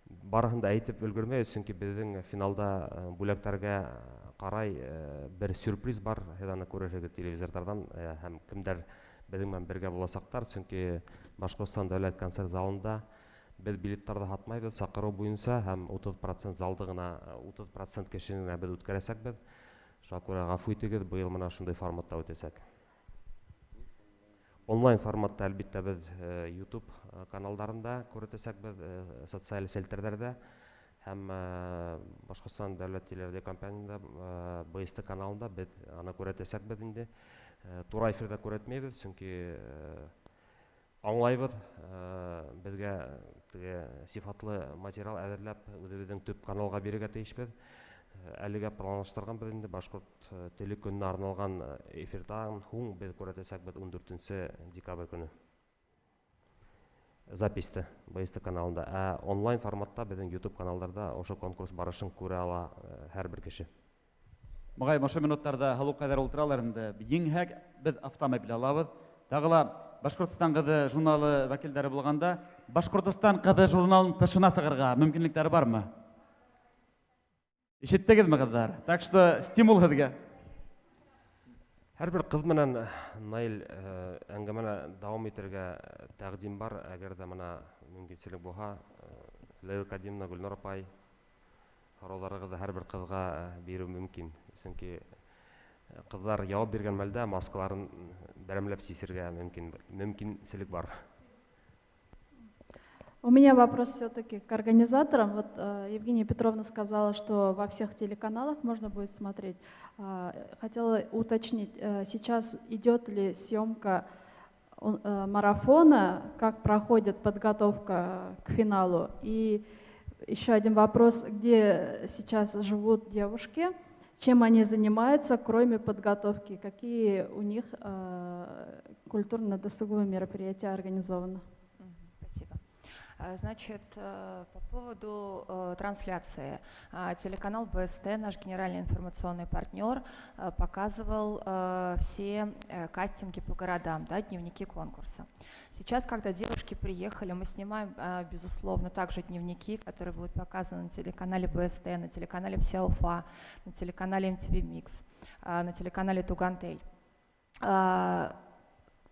Барыһын да әйтеп өлгөрмәйбеҙ, сөнки беҙҙең финалда бүләктәргә ҡарай бер сюрприз бар, һеҙ аны күрерһегеҙ телевизорҙарҙан һәм кемдәр беҙҙең менән бергә буласаҡтар, сөнки Башҡортостан дәүләт концерт залында беҙ билеттарҙы һатмайбыҙ, саҡырыу буйынса һәм 30% залды ғына, 30% кешене генә беҙ үткәрәсәкбеҙ. Шуға күрә ғәфү итегеҙ, быйыл мына шундай форматта үтәсәк. Онлайн форматта, әлбиттә, беҙ YouTube каналдарында күрһәтәсәкбеҙ, социаль селтәрҙәрҙә һәм Башҡортостан дәүләт телерадиокомпанияһында БСТ каналында беҙ аны күрһәтәсәкбеҙ инде. Тура эфирҙа күрһәтмәйбеҙ, сөнки аңлайбыҙ, беҙгә теге сифатлы материал әҙерләп үҙебеҙҙең төп каналға бирергә тейешбеҙ. Әлегә планлаштырғанбыҙ инде, башҡорт теле көнөнә арналған эфирҙан һуң беҙ күрһәтәсәкбеҙ 14 декабрь көнө. Записьты БСТ каналында. Ә онлайн форматта беҙҙең YouTube каналдарҙа ошо конкурс барышын күрә ала һәр бер кеше. Моғайын, ошо минуттарҙа һылыуҡайҙар ултыралар инде. Еңһәк, беҙ автомобиль алабыҙ. Тағы ла Башҡортостан ҡыҙы журналы вәкилдәре булғанда, Башҡортостан ҡыҙы журналын тышына сығырға мөмкинлектәре бармы? Ишеттегеҙме, ҡыҙҙар? Так что стимул һеҙгә. Һәр бер ҡыҙ менән, Наил, әңгәмәне дауам итергә тәҡдим бар. Әгәр ҙә мына мөмкинселек булһа, Ләйлә Кадимовна, Гөлнур апай, һорауҙарығыҙҙы һәр бер ҡыҙға биреү мөмкин. Сөнки ҡыҙҙар яуап биргән мәлдә маскаларын берәмләп сисергә мөмкинселек бар. У меня вопрос все-таки к организаторам. Вот Евгения Петровна сказала, что во всех телеканалах можно будет смотреть. Хотела уточнить, сейчас идет ли съемка марафона, как проходит подготовка к финалу? И еще один вопрос, где сейчас живут девушки, чем они занимаются, кроме подготовки, какие у них культурно-досуговые мероприятия организованы? Спасибо. Значит, по поводу трансляции. Телеканал БСТ, наш генеральный информационный партнер, показывал все кастинги по городам, да, дневники конкурса. Сейчас, когда девушки приехали, мы снимаем, безусловно, также дневники, которые будут показаны на телеканале БСТ, на телеканале Вся Уфа, на телеканале MTV Mix, на телеканале Туган Тел.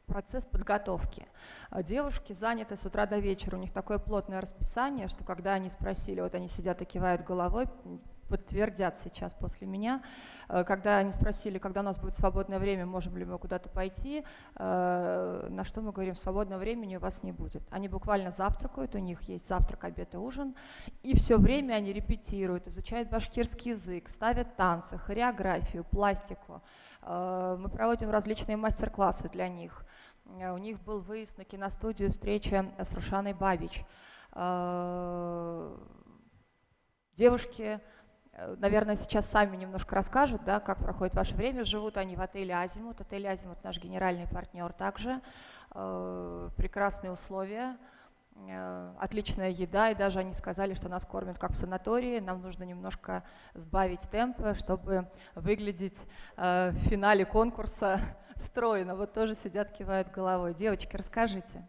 Процесс подготовки. Девушки заняты с утра до вечера, у них такое плотное расписание, что когда они спросили, вот они сидят и кивают головой, подтвердят сейчас после меня. Когда они спросили, когда у нас будет свободное время, можем ли мы куда-то пойти, на что мы говорим, свободного времени у вас не будет. Они буквально завтракают, у них есть завтрак, обед и ужин, и все время они репетируют, изучают башкирский язык, ставят танцы, хореографию, пластику. Мы проводим различные мастер-классы для них. У них был выезд на киностудию, встреча с Рушаной Бабич. Девушки, наверное, сейчас сами немножко расскажут, да, как проходит ваше время. Живут они в отеле «Азимут». Отель «Азимут» наш генеральный партнер также. Прекрасные условия, отличная еда. И даже они сказали, что нас кормят как в санатории. Нам нужно немножко сбавить темп, чтобы выглядеть в финале конкурса стройно. Вот тоже сидят, кивают головой. Девочки, расскажите.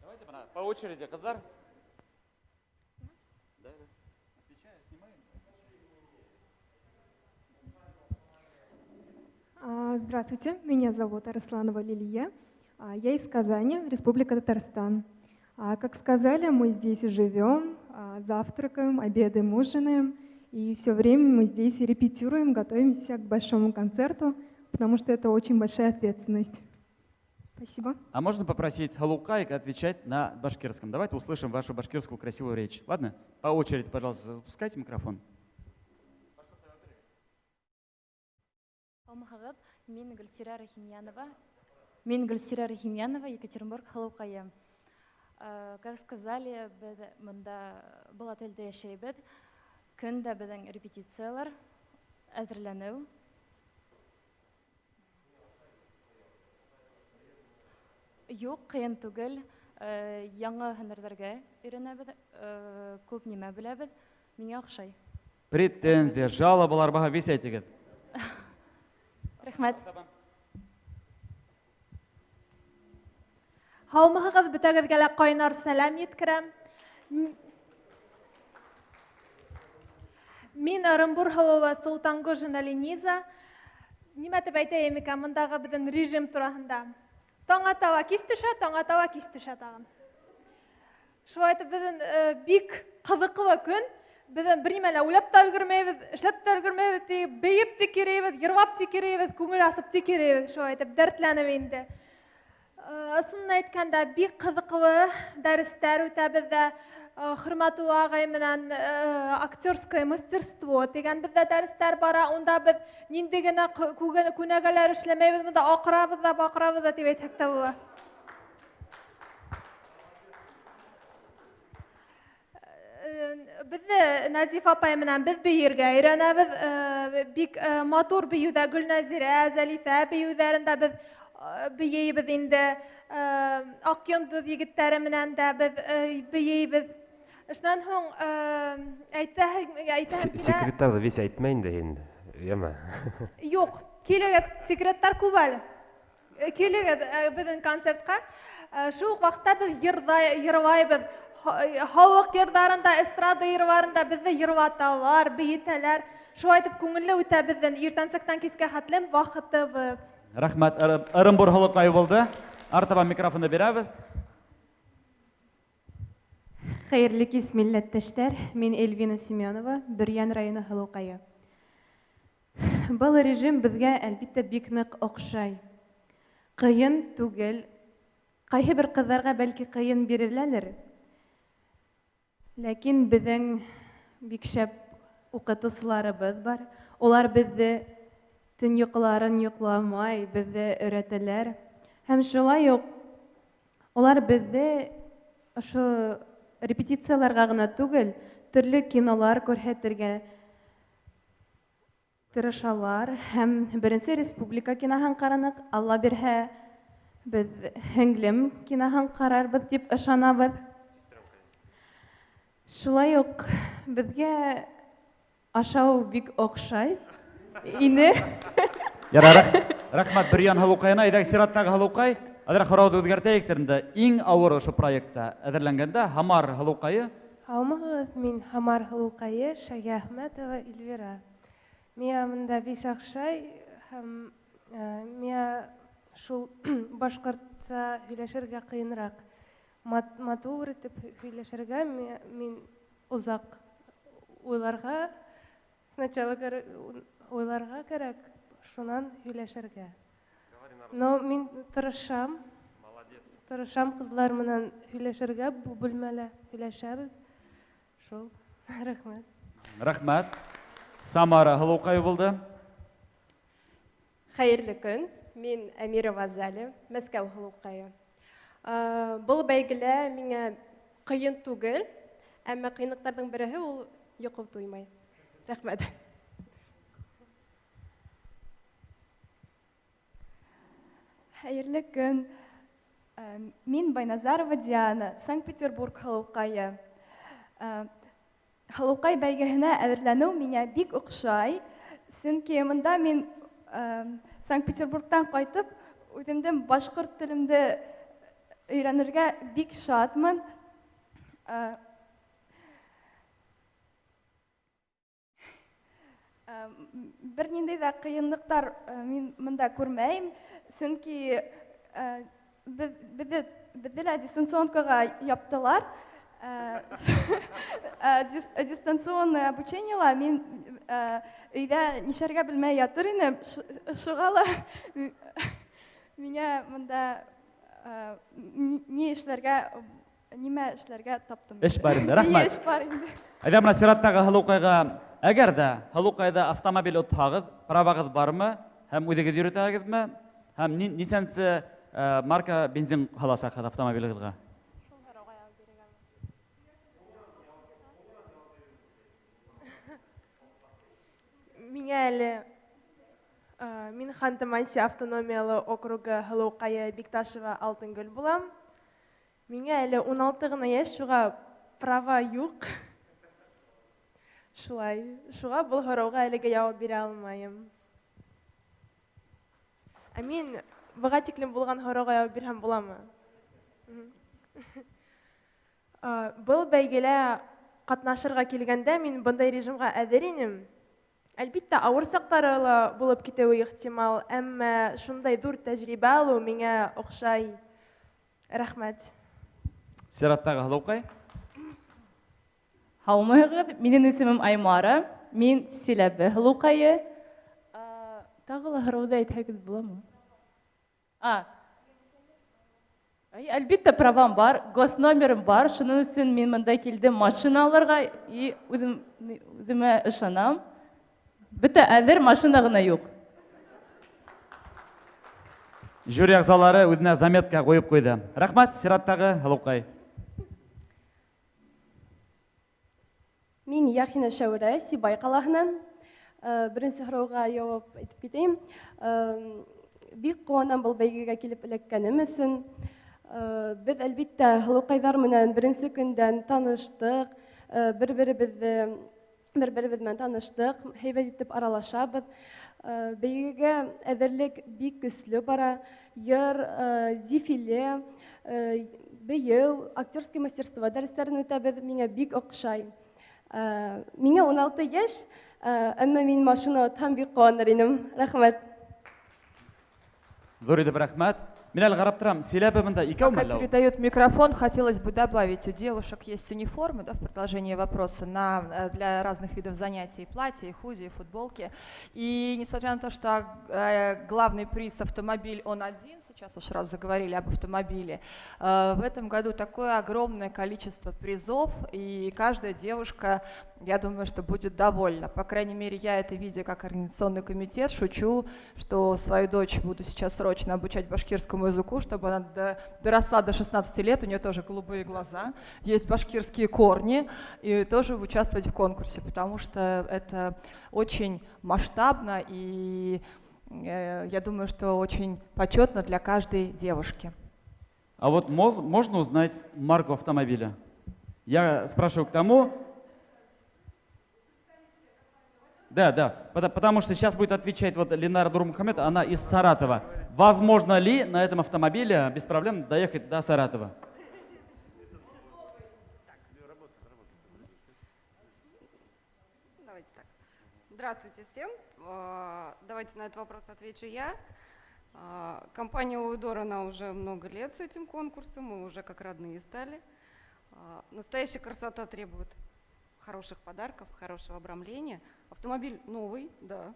Давайте по очереди, ҡыҙҙар. Да, да. Отвечаю, снимаю. Здравствуйте, меня зовут Арсланова Лилия. Я из Казани, Республика Татарстан. Как сказали, мы здесь живем, завтракаем, обедаем, ужинаем. И все время мы здесь репетируем, готовимся к большому концерту, потому что это очень большая ответственность. Спасибо. А можно попросить һылыуҡай отвечать на башкирском? Давайте услышим вашу башкирскую красивую речь. Ладно? По очереди, пожалуйста, запускайте микрофон. Мин Гөлсирә Рахимьянова. Мин Гөлсирә Рахимьянова, Екатеринбург һылыуҡайы. Как сказали, беҙ бында был отелдә йәшәйбеҙ. Көн дә беҙҙең репетициялар, әҙерләнеү. Юҡ, ҡыйын түгел. Яңы һөнәрҙәргә өйрәнәбеҙ, күп нимә беләбеҙ. Миңә оҡшай. Претензия, жалобалар булһа весь әйтегеҙ. Рәхмәт. Һаумыһығыҙ, бөтәгеҙгә лә ҡайнар сәләм еткерәм. Мин Ырымбур һылыуы Солтангожина Лениза. Нимә тип әйтәйем икән бындағы беҙҙең режим тураһында? Таң атала кис төшә, таң атала кис төшә тағын. Шулай итеп беҙҙең бик ҡыҙыҡлы көн. Беҙ бер нимә лә уйлап та өлгөрмәйбеҙ, эшләп тә өлгөрмәйбеҙ, тик бейеп тик йөрөйбөҙ, йырлап тик йөрөйбөҙ, күңел асып тик йөрөйбөҙ, шулай итеп дәртләнеп инде. Ысынын әйткәндә, бик ҡыҙыҡлы дәрестәр үтә беҙҙә. Хөрмәтле ағай менән актерское мастерство тигән беҙҙә дәрестәр бара. Унда беҙ ниндәй генә күнәгәләр эшләмәйбеҙ, бында аҡырабыҙ ҙа, баҡырабыҙ ҙа тип әйтһәк тә була. Беҙҙе Нәзиф апай менән беҙ бейергә өйрәнәбеҙ. Бик матур бейеүҙә Гөлнәзирә, Зәлифә бейеүҙәрендә беҙ бейейбеҙ инде. Аҡ йондоҙ егеттәре менән дә беҙ бейейбеҙ. Шунан һуң әйтәһем килә. Секреттарҙы весь әйтмә инде инде, йәме? Юҡ, килегеҙ, секреттар күп әле. Килегеҙ беҙҙең концертҡа. Шул уҡ ваҡытта беҙ йырлайбыҙ. Халыҡ йырҙарында, эстрада йырларында беҙҙе йырлаталар, бейетәләр. Шулай итеп күңелле үтә беҙҙең иртәнсәктән кискә хәтлем ваҡытыбыҙ. Рәхмәт, Ырымбур һылыуҡайы булды. Артабан микрофонды бирәбеҙ. Хәйерле кис, милләттәштәр. Мин Эльвина Семенова, Бөрйән районы һылыуҡайы. Был режим беҙгә әлбиттә бик ныҡ оҡшай. Ҡыйын түгел. Ҡайһы бер ҡыҙҙарға бәлки ҡыйын биреләлер. Ләкин беҙҙең бик шәп уҡытыусыларыбыҙ бар. Улар беҙҙе төн йоҡоларын йоҡламай, беҙҙе өйрәтәләр. Һәм шулай уҡ улар беҙҙе ошо репетицияларға ғына түгел, төрлө кинолар күрһәтергә тырышалар. Һәм беренсе республика киноһын ҡараныҡ. Алла бирһә, беҙ һеңлем киноһын ҡарарбыҙ тип ышанабыҙ. Шулай уҡ беҙгә ашау бик оҡшай ине. Ярар, рәхмәт Бөрйән һылыуҡайына. Әйҙәгеҙ сираттағы һылыуҡай. Әҙерәк һорауҙы үҙгәртәйек инде. Иң ауыр ошо проектта әҙерләнгәндә Һамар һылыуҡайы. Һаумыһығыҙ, мин Һамар һылыуҡайы Шәйәхмәтова Эльвира. Миңә бында бик оҡшай һәм миңә шул башҡортса һөйләшергә ҡыйыныраҡ. Матур итеп һөйләшергә мин озак уйларга, сначала уйларга кәрәк, шуннан һөйләшергә. Но мин тырышам. Молодец. Тырышам кызлар менән һөйләшергә, бу бүлмәлә һөйләшәбез. Шул. Рәхмәт. Рәхмәт. Самара һылыуҡайы булды. Хәйерле көн. Мин Әмирова Зәле, Мәскәү һылыуҡайы. Был бәйгелә миңә ҡыйын түгел, әммә ҡыйынлыҡтарҙың береһе ул йоҡо туймай. Рәхмәт. Хәйерле көн. Мин Байназарова Диана, Санкт-Петербург һылыуҡайы. Һылыуҡай бәйгеһенә әҙерләнеү миңә бик оҡшай, сөнки мында мин Санкт-Петербургтан ҡайтып, үҙемдең башҡорт телемде өйрәнергә бик шатмын. Бер ниндәй ҙә ҡыйынлыҡтар мин мында күрмәйем, сөнки беҙҙе лә дистанционкаға яптылар. Дистанционное обучениела мин өйҙә нишләргә белмәй ятыр инем. Шуға ла миңә мында ни эшләргә, нимә эшләргә таптым. Эш бар инде, рәхмәт. Эш бар инде. Әйҙә, мына сираттағы һылыуҡайға, әгәр ҙә һылыуҡайҙа автомобиль отһағыҙ, правағыҙ бармы һәм үҙегеҙ йөрөтәгеҙме? Һәм нисәнсе марка бензин һаласаҡһығыҙ автомобилегеҙгә? Миңә әле, мин Ханты-Манси автономиялы округы һылыуҡайы Бикташева Алтынгөл булам. Миңә әле 16 ғына йәш, шуға права юҡ. Шулай, шуға был һорауға әлегә яуап бирә алмайым. Ә мин быға тиклем булған һорауға яуап бирһәм буламы? Был бәйгелә ҡатнашырға килгәндә мин бындай режимға әҙер инем. Әлбиттә, ауыр саҡтары ла булып китеүе ихтимал, әммә шундай ҙур тәжрибә алыу миңә оҡшай. Рәхмәт. Сираттағы һылыуҡай. Һаумыһығыҙ, минең исемем Аймара, мин Силәбе һылыуҡайы. Тағы ла һорауҙы әйтһәгеҙ буламы? Әлбиттә, правам бар, госномерым бар, шуның өсөн мин мында килдем машина алырға и үҙемә ышанам. Бөтә әҙер, машина ғына юҡ. Жюри ағзалары үҙенә заметка ҡуйып ҡуйҙы. Рәхмәт, сираттағы һылыуҡай. Мин Яхина Шәүрә, Сибай ҡалаһынан. Беренсе һорауға яуап әйтеп китәйем. Бик ҡыуанам был бәйгегә килеп эләккәнем өсөн. Беҙ әлбиттә һылыуҡайҙар менән беренсе көндән таныштыҡ, бер-беребеҙ менән таныштыҡ, һәйбәт итеп аралашабыҙ. Бәйгегә әҙерлек бик көслө бара. Йыр, дефиле, бейеү, актерский мастерство дәрестәрен үтәбеҙ, миңә бик оҡшай. Миңә 16 йәш, әммә мин машина отһам бик ҡыуаныр инем. Рәхмәт. Ҙур итеп рәхмәт. Мин әле ҡарап торам, Силәбе бында икәүме Пока әллә ул? передают микрофон, хотелось бы добавить, у девушек есть униформы, да, в продолжении вопроса, для разных видов занятий, платья, и худи, и футболки. И несмотря на то, что главный приз автомобиль, он один, сейчас уж раз заговорили об автомобиле, в этом году такое огромное количество призов, и каждая девушка, я думаю, что будет довольна. По крайней мере, я это видя как организационный комитет, шучу, что свою дочь буду сейчас срочно обучать башкирскому языку, чтобы она доросла до 16 лет, у нее тоже голубые глаза, есть башкирские корни, и тоже участвовать в конкурсе, потому что это очень масштабно и я думаю, что очень почетно для каждой девушки. А вот можно узнать марку автомобиля? Я спрашиваю к тому... Да, да, потому что сейчас будет отвечать Ленара Нурмухамед, она из Саратова. Возможно ли на этом автомобиле без проблем доехать до Саратова? Давайте так. Здравствуйте всем. Давайте на этот вопрос отвечу я. Компания «Уйдор», она уже много лет с этим конкурсом, мы уже как родные стали. Настоящая красота требует хороших подарков, хорошего обрамления. Автомобиль новый, да.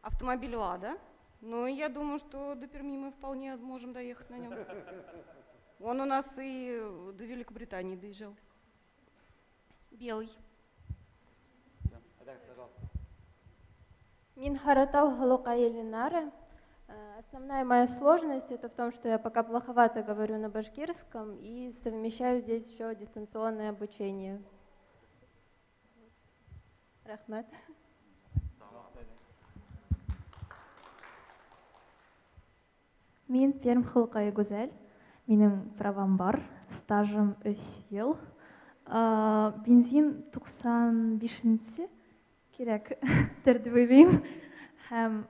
Автомобиль «Лада». Но я думаю, что до Перми мы вполне можем доехать на нем. Он у нас и до Великобритании доезжал. Белый. Мин Харатау Һылыуҡайы Ленара. Основная моя сложность это в том, что я пока плоховато говорю на башкирском и совмещаю здесь еще дистанционное обучение. Рәхмәт. Мин Пермь Һылыуҡайы Гүзәл. Минең правам бар, стажым 3 йыл. Бензин 95-нсе кирәк тер дип уйлыйм. Һәм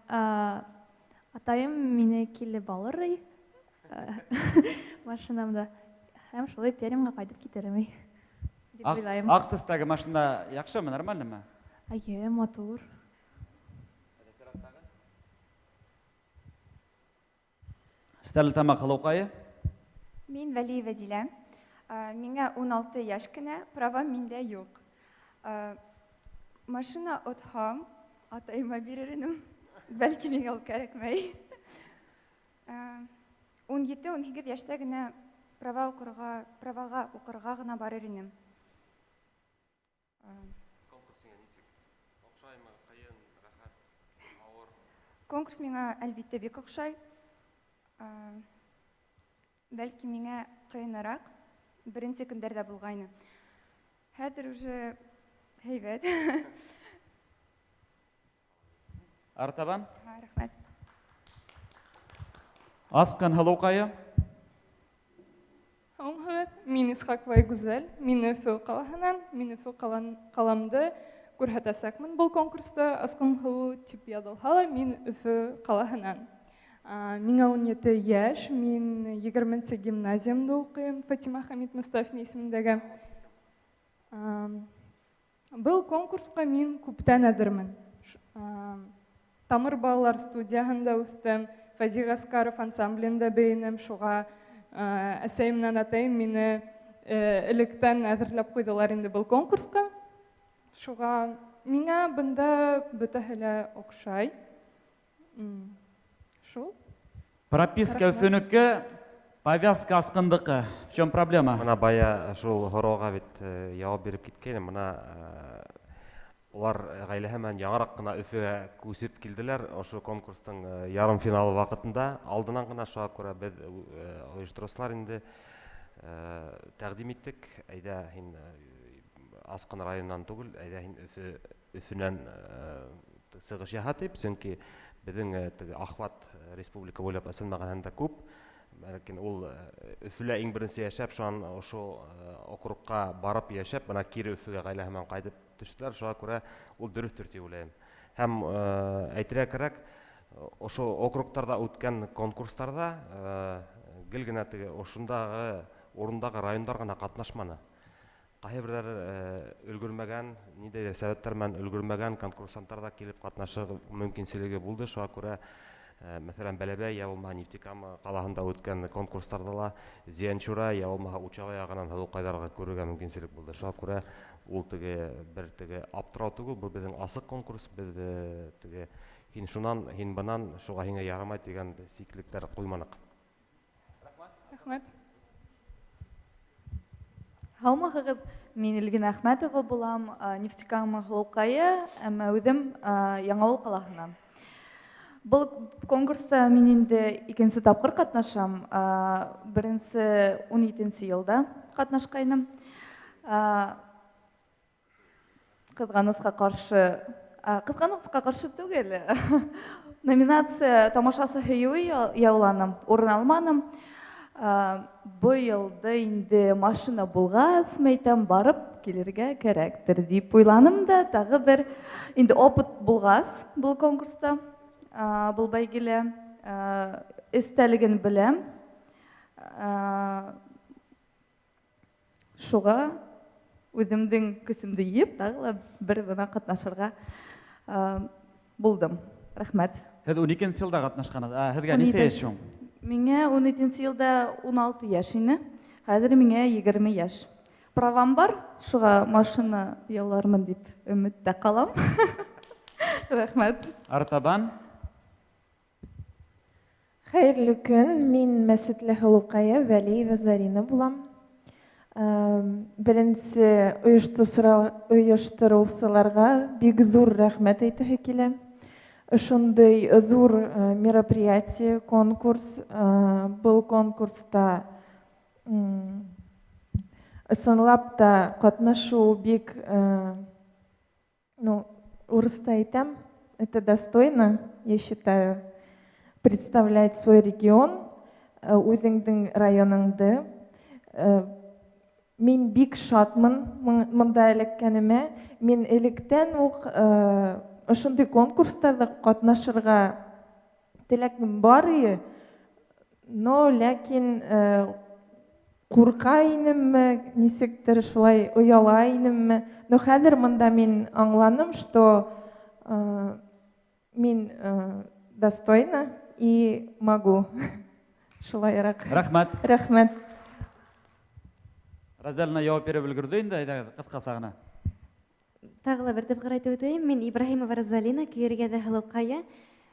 атайым мине килеп алыр машинамда. Һәм шулай Пермьгә кайтып китерем дип уйлайым. Ак төстәге машина яхшымы, нормальныймы? Әйе, матур. Стәрлетамаҡ Һылыуҡайы. Мин Вәлиева Дилә. Миңә 16 йәш кенә, правам миндә юҡ. Машина отһам, атайыма бирер инем. Бәлки миңә ул кәрәкмәй. 17-18 йәштә генә праваға уҡырға ғына барыр инем. Конкурс һиңә нисек? Оҡшаймы, ҡыйын, рәхәт, ауыр? Конкурс миңә әлбиттә бик оҡшай. Бәлки миңә ҡыйыныраҡ беренсе көндәрҙә булғайны. Хәҙер уже һәйбәт. Артабан? Рәхмәт. Асҡын Һылыуҡайы. Һаумыһығыҙ, мин Исхаҡова Гүзәл, мин Өфө ҡалаһынан, мин Өфө ҡаламды күрһәтәсәкмен был конкурста. Асҡын һылыу тип яҙылһа ла, мин Өфө ҡалаһынан. Миңә 17 йәш, мин 20-нсе гимназиямда уҡыйым, Фатима Хәмит Мостафина исемендәге. Был конкурсҡа мин күптән әҙермен. Тамыр балалар студияһында үҫтем, Фәзи Ғәскәров ансамблендә бейенем, шуға әсәйем менән атайым мине электән әҙерләп ҡуйҙылар инде был конкурсҡа. Шуға миңа бында бөтәһе лә оҡшай. Шул. Прописка Өфөнөкө, повязка Асҡындыҡы. В чем проблема? Мына бая шул һорауға бит яуап биреп киткәйнем. Мына улар ғаиләһе менән яңыраҡ ҡына Өфөгә күсеп килделәр. Ошо конкурстың ярым финалы ваҡытында алдынан ғына, шуға күрә беҙ ойоштороусылар инде тәҡдим иттек. Әйҙә һин Асҡын районынан түгел, әйҙә һин Өфөнән сығыш яһа тип, сөнки беҙҙең теге охват республика буйлап ысын мәғәнәһендә күп. Ләкин ул Өфөлә иң беренсе йәшәп, шунан ошо округҡа барып йәшәп, бына кире Өфөгә ғаиләһе менән ҡайтып төштөләр. Шуға күрә ул дөрөҫтөр тип уйлайым. Һәм әйтергә кәрәк, ошо округтарҙа үткән конкурстарҙа гел генә теге ошондағы урындағы райондар ғына ҡатнашманы. Ҡайһы берҙәр өлгөрмәгән, ниндәйҙер сәбәптәр менән өлгөрмәгән конкурсанттар ҙа килеп ҡатнашыр мөмкинселеге булды. Шуға күрә, мәҫәлән, Бәләбәй йә булмаһа Нефтекама ҡалаһында үткән конкурстарҙа ла Зианчура йә булмаһа Учалы яғынан һылыуҡайҙарға күрергә мөмкинселек булды. Шуға күрә ул теге бер теге аптырау түгел, был беҙҙең асыҡ конкурс, беҙ теге һин шунан, һин бынан, шуға һиңә ярамай тигән сиклектәр ҡуйманыҡ. Рәхмәт. Һаумыһығыҙ, мин Эльвина Әхмәтова булам, Нефтекама һылыуҡайы, әммә үҙем Яңауыл ҡалаһынан. Был конкурста мин инде икенсе тапҡыр ҡатнашам. Беренсе 17-нсе йылда ҡатнашҡайным. Ҡыҙғанысҡа ҡаршы түгел. Номинация тамашасы һөйөүе яуланым, урын алманым. Быйылды инде машина булғас, мәйтәм, барып килергә кәрәктер дип уйланым да, тағы бер инде опыт булғас был конкурста, был бәйгелә, эстәлеген беләм. Шуға үҙемдең көсөмдө йыйып, тағы ла бер бына ҡатнашырға булдым. Рәхмәт. Һеҙ 12-нсе йылда ҡатнашҡанһығыҙ. Ә һеҙгә нисә йәш һуң? Миңә 12-нсе йылда 16 йәш ине. Хәҙер миңә 20 йәш. Правам бар, шуға машина яулармын дип өмөттә ҡалам. Рәхмәт. Артабан. Хәйерле көн, мин Мәсетле һылыуҡайы Вәлиева Зарина булам. Беренсе ойоштороусыларға бик ҙур рәхмәт әйтәһе килә. Ошондай ҙур мероприятие, конкурс, был конкурста ысынлап та ҡатнашыу бик, ну, урыҫса әйтәм, это достойно, я считаю, представлять свой регион, үҙеңдең районыңды. Мин бик шатмын мында эләккәнемә. Мин электән үк ошондай конкурстарҙа ҡатнашырға теләгем бар ине, но ләкин ҡурҡа инемме, нисектер шулай ояла инемме. Но хәҙер мында мин аңланым, что мин достойна и могу. Шулайыраҡ. Рәхмәт. Рәхмәт. Розалина яуап биреп өлгөрҙө инде, әйҙәгеҙ, ҡыҫҡаса ғына. Тағы ла бер тапҡыр әйтеп үтәйем, мин Ибраһимова Розалина, Көйөргәҙе һылыуҡайы.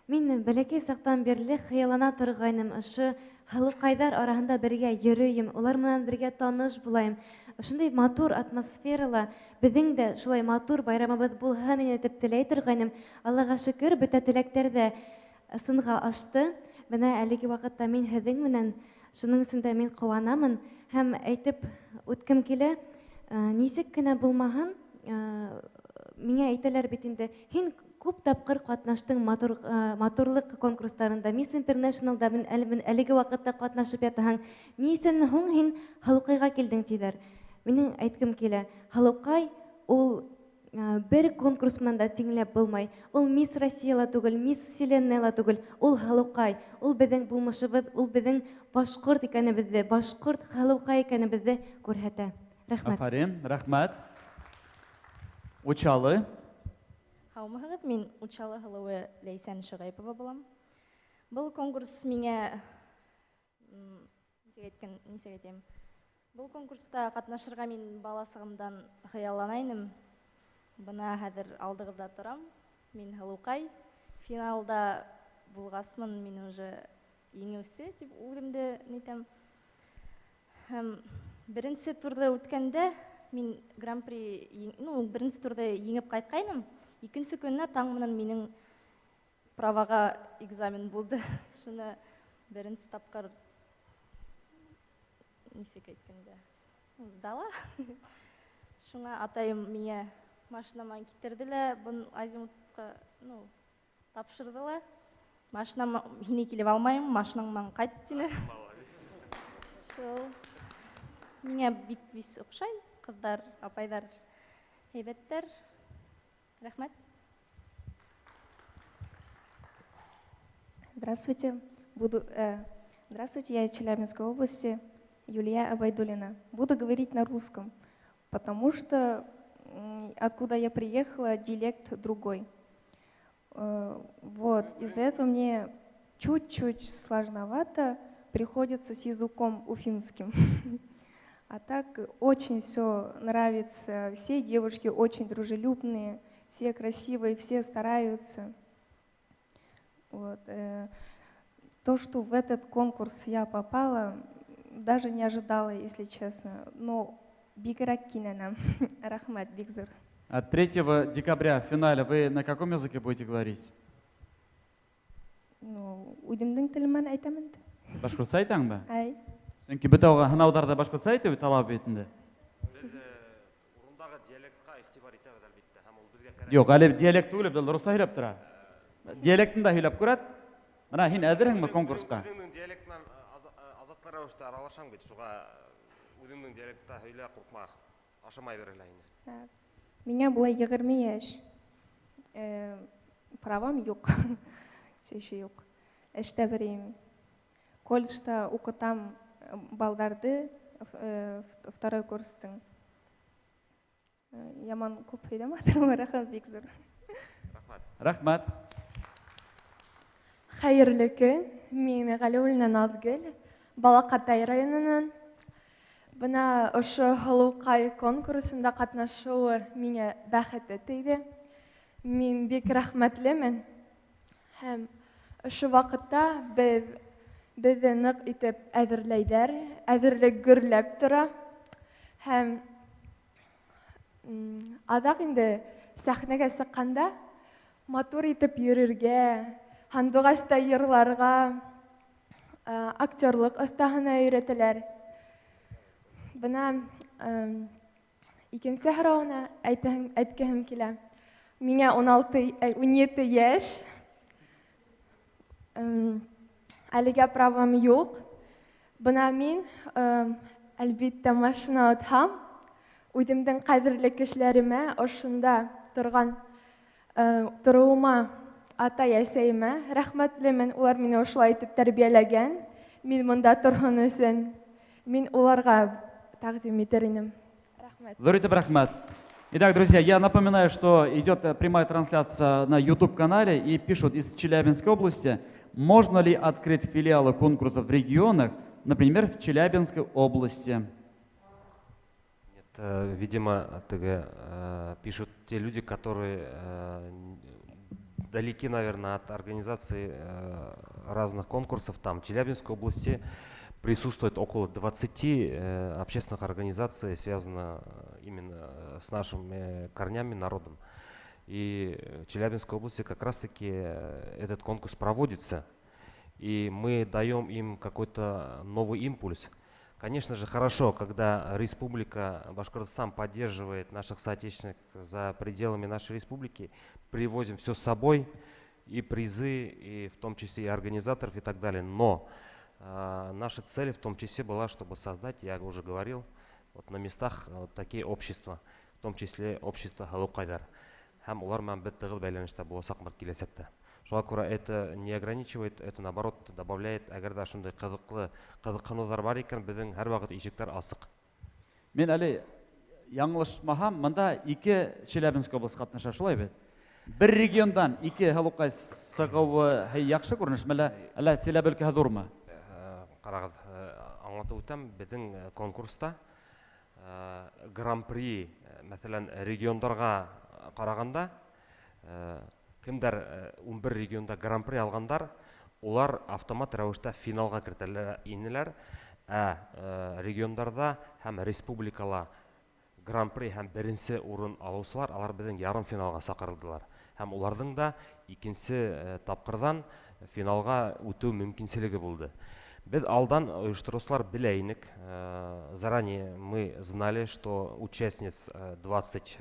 Мин бәләкәй саҡтан бирле хыяллана торғайным, ошо һылыуҡайҙар араһында бергә йөрөйөм, улар менән бергә таныш булайым. Ошондай матур атмосферала беҙҙең дә шулай матур байрамыбыҙ булһын ине тип теләй торғайным. Аллаға шөкөр, бөтә теләктәр ҙә сынға ашты. Бына әлеге ваҡытта мин һеҙҙең менән, шуның өсөн дә мин ҡыуанамын. Һәм әйтеп үткем килә, нисек кенә булмаһын, миңә әйтәләр бит инде, һин күп тапҡыр ҡатнаштың матурлыҡ конкурстарында, Miss Internationalда әлеге ваҡытта ҡатнашып ятаһың, ни өсөн һуң һин һылыуҡайға килдең, тиҙәр. Минең әйткем килә, һылыуҡай ул бер конкурс менән дә тиңләп булмай. Ул Мисс Россия ла түгел, Мисс Вселенная ла түгел, ул һылыуҡай, ул беҙҙең булмышыбыҙ, ул беҙҙең башҡорт икәнебеҙҙе, башҡорт һылыуҡай икәнебеҙҙе күрһәтә. Рәхмәт. Афарин, рәхмәт. Учалы. Һаумыһығыҙ, мин Учалы һылыуы Ләйсән Шөғәйпова булам. Был конкурс миңә, нисек әйтәм, был конкурста ҡатнашырға мин бала сағымдан хыяллана инем. Бына хәҙер алдығыҙҙа торам, мин һылыуҡай. Финалда булғасмын, мин уже еңеүсе тип үҙемде нитәм. Һәм беренсе турҙы үткәндә мин гран-при, ну, беренсе турҙы еңеп ҡайтҡайным. Икенсе көнөнә таң менән минең праваға экзамен булды. Шуны беренсе тапҡыр нисек әйткәндә, сдала. Шуңа атайым миңә машинаман китерҙе лә, бын Азимутҡа, ну, тапшырҙы ла. Машинам һине килеп алмайым, машинаң менән ҡайт, тине. Шул. Миңә бик бис оҡшай, ҡыҙҙар, апайҙар һәйбәттәр. Рәхмәт. Здравствуйте. Здравствуйте, я из Челябинской области, Юлия Абайдулина. Буду говорить на русском, потому что откуда я приехала, диалект другой. Из-за этого мне чуть-чуть сложновато приходится с языком уфимским. А так очень все нравится, все девушки очень дружелюбные, все красивые, все стараются. То, что в этот конкурс я попала, даже не ожидала, если честно. Но бигерәк кинәнәм. Рәхмәт, бик зур. А 3 декабря в финале вы на каком языке будете говорить? Ну, үҙемдең телемән әйтәм инде. Башҡортса әйтәңме? Әй. Сөнки бөтә уға һынауҙарҙа башҡортса әйтеү талап бит инде. Беҙ урындағы диалектҡа иғтибар итәбеҙ, әлбиттә, һәм ул беҙгә кәрәк. Юҡ, әле диалект түгел, беҙ русса һөйләп тора. Диалектын да һөйләп күрәт. Бына һин әҙерһеңме конкурсҡа? Үҙеңдең диалект менән азатлы рәүештә аралашаң бит, шуға үҙеңдең диалектта һөйлә, ҡурҡма, ашамай бирелә инде. Так. Миңә былай 20 йәш. Правам юҡ. Все еще юҡ. Эштә берейем. Колледжда уҡытам балдарҙы, второй курстың. Яман күп һөйләмәдем, рәхмәт бик ҙур. Рәхмәт. Рәхмәт. Хәйерле көн. Мин Галиуллина Наҙгөл, Балаҡатай районынан. Бына ошо Һылыуҡай конкурсында ҡатнашыуы миңә бәхете тейҙе. Мин бик рәхмәтлемен. Һәм ошо ваҡытта беҙҙе ныҡ итеп әҙерләйҙәр, әҙерлек гөрләп тора. Һәм аҙаҡ инде сәхнәгә сыҡҡанда матур итеп йөрөргә, һандуғаста йырларға, актерлыҡ оҫтаһына өйрәтәләр. Бына икенсе һорауына әйткеһем килә. Миңә 16, 17 йәш. Әлегә правам юҡ. Бына мин, әлбиттә, машина отһам, үҙемдең ҡәҙерле кешеләремә, ошонда торған тороуыма, атай әсәйемә рәхмәтлемен. Улар мине ошолай итеп тәрбиәләгән. Мин мында торһон өсөн мин уларға тәҡдим итер инем. Рәхмәт. Ҙур итеп рәхмәт. Итак, друзья, я напоминаю, что идет прямая трансляция на YouTube-канале, и пишут из Челябинской области, можно ли открыть филиалы конкурсов в регионах, например, в Челябинской области? Нет, видимо, ТГ, пишут те люди, которые далеки, наверное, от организации разных конкурсов. Там в Челябинской области присутствует около 20 общественных организаций, связанных именно с нашими корнями, народом. И в Челябинской области как раз-таки этот конкурс проводится. И мы даем им какой-то новый импульс. Конечно же, хорошо, когда Республика Башкортостан поддерживает наших соотечественников за пределами нашей республики, привозим все с собой, и призы, и в том числе и организаторов, и так далее. Но наша цель в том числе была, чтобы создать, я уже говорил, вот на местах вот такие общества, в том числе общество Һылыуҡайҙар. Һәм улар менән беҙ тығыҙ бәйләнештә буласаҡбыҙ киләсәктә. Шуға күрә это не ограничивает, это наоборот добавляет, әгәр ҙә шундай ҡыҙыҡлы ҡыҙыҡһыныуҙар бар икән, беҙҙең һәр ваҡыт ишектәр асыҡ. Мин әле яңылышмаһам, мында ике Челябинск область ҡатнаша, шулай бит? Бер региондан ике һылыуҡай сығыуы һәй яҡшы күренеш, әллә Силәбе өлкәһе ҙурмы? Ҡарағыҙ, аңлатып үтәм, беҙҙең конкурста гран-при, мәҫәлән, региондарға ҡарағанда, кемдәр 11 регионда гран-при алғандар, улар автомат рәүештә финалға кертәләр инеләр. Ә региондарҙа һәм республикала гран-при һәм беренсе урын алыусылар, алар беҙҙең ярым финалға саҡырылдылар. Һәм уларҙың да икенсе тапҡырҙан финалға үтеү мөмкинселеге булды. Беҙ алдан ойоштороусылар белә инек. Заранее мы знали, что участниц 20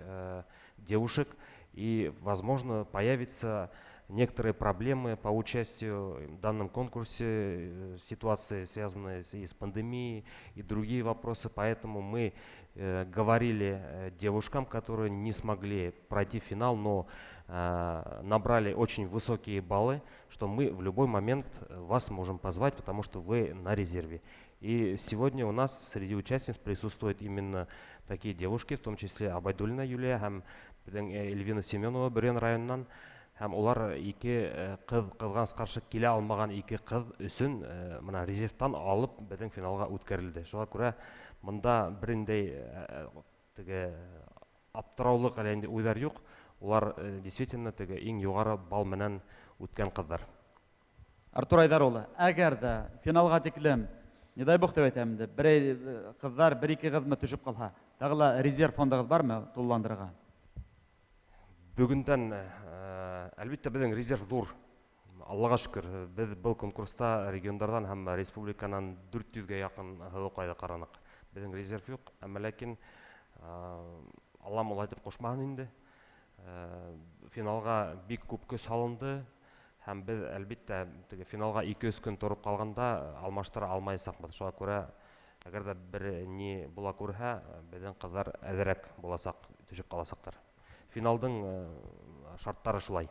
девушек, и, возможно, появятся некоторые проблемы по участию в данном конкурсе, ситуации, связанные и с пандемией, и другие вопросы. Поэтому мы говорили девушкам, которые не смогли пройти финал, но набрали очень высокие баллы, что мы в любой момент вас можем позвать, потому что вы на резерве. И сегодня у нас среди участниц присутствуют именно такие девушки, в том числе Абайдуллина Юлия һәм беҙҙең Эльвина Семенова Бөрйән районынан. Һәм улар ике ҡыҙ, ҡыҙғаныс ҡаршы килә алмаған ике ҡыҙ өсөн мына резервтан алып беҙҙең финалға үткәрелде. Шуға күрә мында берендәй теге аптыраулыҡ әллә инде уйҙар юҡ. Улар действительно теге иң юғары балл менән үткән ҡыҙҙар. Артур Айҙар улы, әгәр ҙә финалға тиклем, не дай бог тип әйтәм инде, берәй ҡыҙҙар, бер-ике ҡыҙмы төшөп ҡалһа, тағы ла резерв фондығыҙ бармы тулыландырырға? Бөгөндән, әлбиттә, беҙҙең резерв ҙур. Аллаға шөкөр, беҙ был конкурста региондарҙан һәм республиканан дүрт йөҙгә яҡын һылыуҡайҙы ҡараныҡ. Беҙҙең резерв юҡ, әммә ләкин Аллам улай итеп ҡушмаһын инде. Финалға бик күп көс һалынды һәм беҙ әлбиттә теге финалға ике-өс көн тороп ҡалғанда алмаштыра алмайсаҡбыҙ. Шуға күрә әгәр ҙә бер ни була күрһә, беҙҙең ҡыҙҙар әҙерәк буласаҡ, төшөп ҡаласаҡтар. Финалдың шарттары шулай.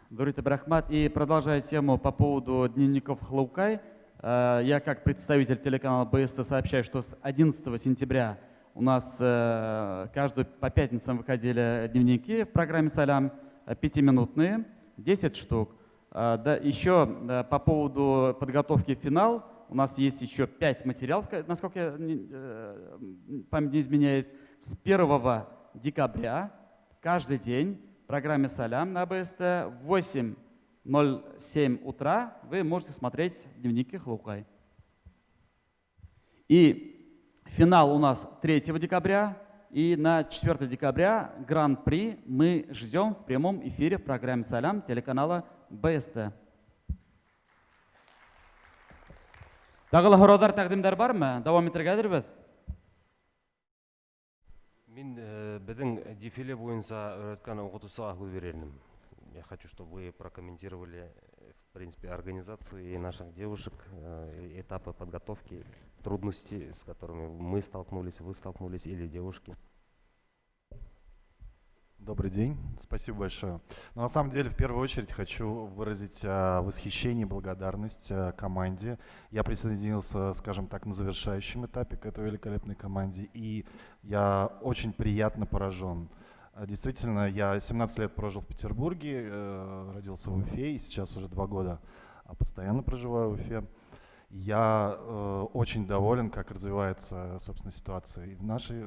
Ҙур итеп рәхмәт. И продолжая тему по поводу дневников Һылыуҡай, я как представитель телеканала БСТ сообщаю, что с 11 сентября у нас каждую по пятницам выходили дневники в программе «Сәләм», пятиминутные, 10 штук. Да, еще по поводу подготовки в финал. У нас есть еще 5 материалов, насколько я, память не изменяет. С 1 декабря каждый день в программе «Сәләм» на БСТ в 8:07 утра вы можете смотреть дневники Һылыуҡай. И финал у нас 3 декабря. И на 4 декабря Гран-при мы ждем в прямом эфире в программе «Сәләм» телеканала БСТ. Тағы ла һорауҙар, тәҡдимдәр бармы? Дауам итергә әҙербеҙ? Мин беҙҙең дефиле буйынса өйрәткән уҡытыусыға һүҙ бирер инем. Я хочу, чтобы вы прокомментировали, в принципе, организацию и наших девушек, этапы подготовки, трудности, с которыми мы столкнулись, вы столкнулись или девушки. Добрый день, спасибо большое. Но на самом деле, в первую очередь, хочу выразить восхищение и благодарность команде. Я присоединился, скажем так, на завершающем этапе к этой великолепной команде, и я очень приятно поражен. Действительно, я 17 лет прожил в Петербурге, родился в Уфе, и сейчас уже 2 года постоянно проживаю в Уфе. Я очень доволен, как развивается, собственно, ситуация и в нашей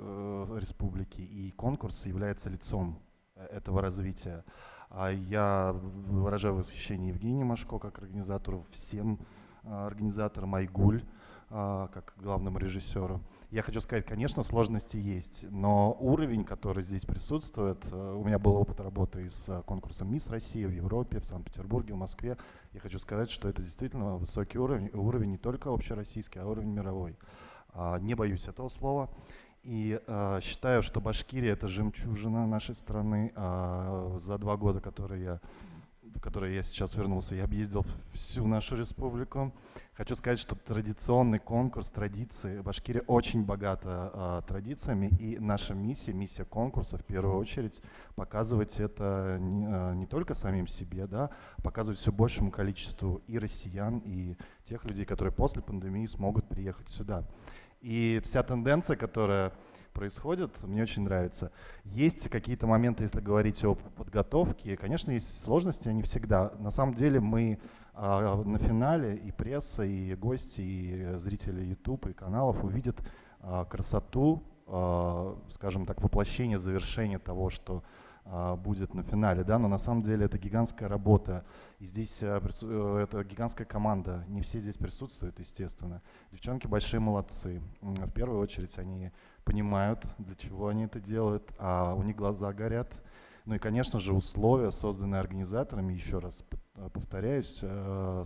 республике, и конкурс является лицом этого развития. А я выражаю восхищение Евгению Машко как организатору, всем организаторам, Айгуль как главному режиссеру. Я хочу сказать, конечно, сложности есть, но уровень, который здесь присутствует, у меня был опыт работы с конкурсом «Мисс Россия» в Европе, в Санкт-Петербурге, в Москве. Я хочу сказать, что это действительно высокий уровень, уровень не только общероссийский, а уровень мировой. Не боюсь этого слова. И считаю, что Башкирия — это жемчужина нашей страны. За 2 года, в которые я сейчас вернулся, я объездил всю нашу республику. Хочу сказать, что традиционный конкурс, традиции, Башкирия очень богата традициями, и наша миссия, миссия конкурса в первую очередь, показывать это не только самим себе, да, показывать все большему количеству и россиян, и тех людей, которые после пандемии смогут приехать сюда. И вся тенденция, которая происходит, мне очень нравится. Есть какие-то моменты, если говорить о подготовке, конечно, есть сложности, они всегда. На самом деле мы на финале и пресса, и гости, и зрители YouTube, и каналов увидят красоту, скажем так, воплощение, завершение того, что будет на финале, да, но на самом деле это гигантская работа, и здесь это гигантская команда, не все здесь присутствуют, естественно. Девчонки большие молодцы, в первую очередь они понимают, для чего они это делают, а у них глаза горят. Ну и, конечно же, условия, созданные организаторами, еще раз повторяюсь,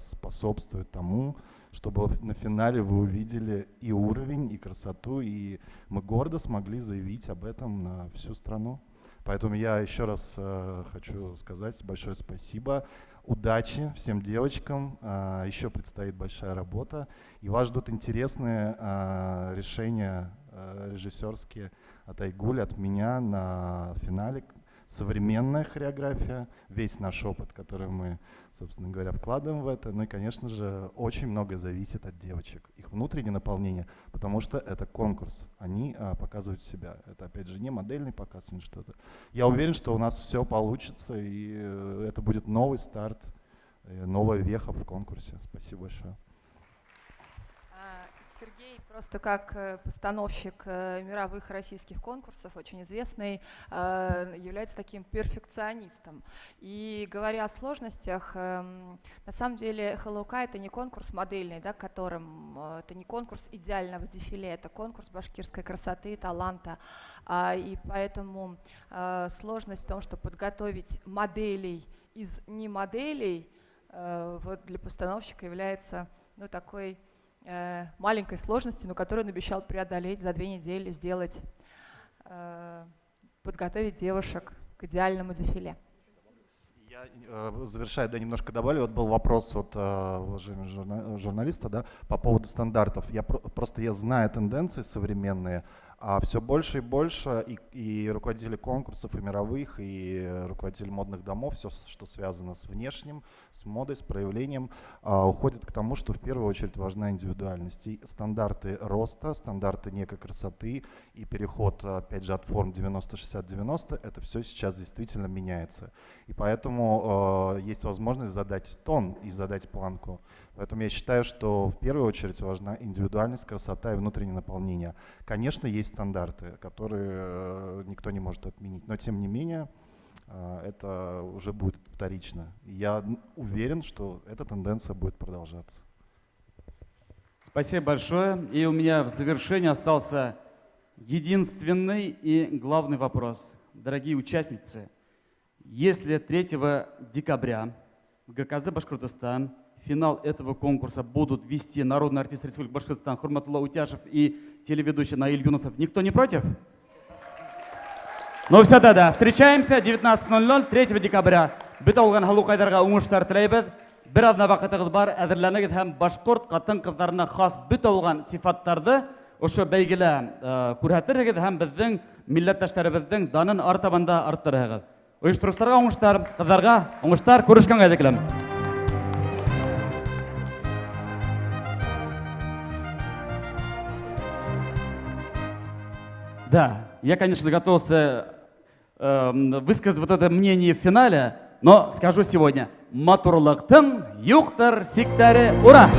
способствуют тому, чтобы на финале вы увидели и уровень, и красоту, и мы гордо смогли заявить об этом на всю страну. Поэтому я еще раз хочу сказать большое спасибо, удачи всем девочкам, еще предстоит большая работа, и вас ждут интересные решения режиссерские от Айгуль, от меня на финале. Современная хореография, весь наш опыт, который мы, собственно говоря, вкладываем в это. Ну и, конечно же, очень многое зависит от девочек, их внутреннее наполнение, потому что это конкурс, они показывают себя. Это, опять же, не модельный показ, не что-то. Я уверен, что у нас все получится, и это будет новый старт, новая веха в конкурсе. Спасибо большое. Сергей просто как постановщик мировых российских конкурсов, очень известный, является таким перфекционистом. И говоря о сложностях, на самом деле Һылыуҡай — это не конкурс модельный, да, которым, это не конкурс идеального дефиле, это конкурс башкирской красоты и таланта. И поэтому сложность в том, что подготовить моделей из немоделей, вот для постановщика является, ну, такой маленькой сложностью, но которую он обещал преодолеть за 2 недели, сделать, подготовить девушек к идеальному дефиле. Я, завершая, да, немножко добавлю, вот был вопрос от уважаемого журналиста, да, по поводу стандартов. Я просто я знаю тенденции современные. А все больше и больше и руководители конкурсов, и мировых, и руководители модных домов, все, что связано с внешним, с модой, с проявлением, уходит к тому, что в первую очередь важна индивидуальность. И стандарты роста, стандарты некой красоты и переход, опять же, от форм 90-60-90, это все сейчас действительно меняется. И поэтому есть возможность задать тон и задать планку. Поэтому я считаю, что в первую очередь важна индивидуальность, красота и внутреннее наполнение. Конечно, есть стандарты, которые никто не может отменить, но тем не менее это уже будет вторично. Я уверен, что эта тенденция будет продолжаться. Спасибо большое. И у меня в завершении остался единственный и главный вопрос. Дорогие участницы, если 3 декабря в ГКЗ «Башкортостан» финал этого конкурса будут вести народный артист Республики Башкортостан Хурматулла Утяшев и телеведущий Наиль Юнусов, никто не против? Ну все тогда, встречаемся 19:00 3 декабря. Бөтә булған һылыуҡайҙарға уңыштар теләйбеҙ. Бер аҙна ваҡытығыҙ бар, әҙерләнегеҙ һәм башҡорт ҡатын-ҡыҙҙарына хас бөтә булған сифаттарҙы ошо бәйгелә күрһәтерһегеҙ һәм беҙҙең милләттәштәребеҙҙең данын артабан да арттырырһығыҙ. Ойоштороусыларға уңыштар, ҡыҙҙарға уңыштар, күрешкәнгә тиклем. Да, я, конечно, готовился высказать вот это мнение в финале, но скажу сегодня. Матурлыҡтың юҡтыр сиктәре, ура!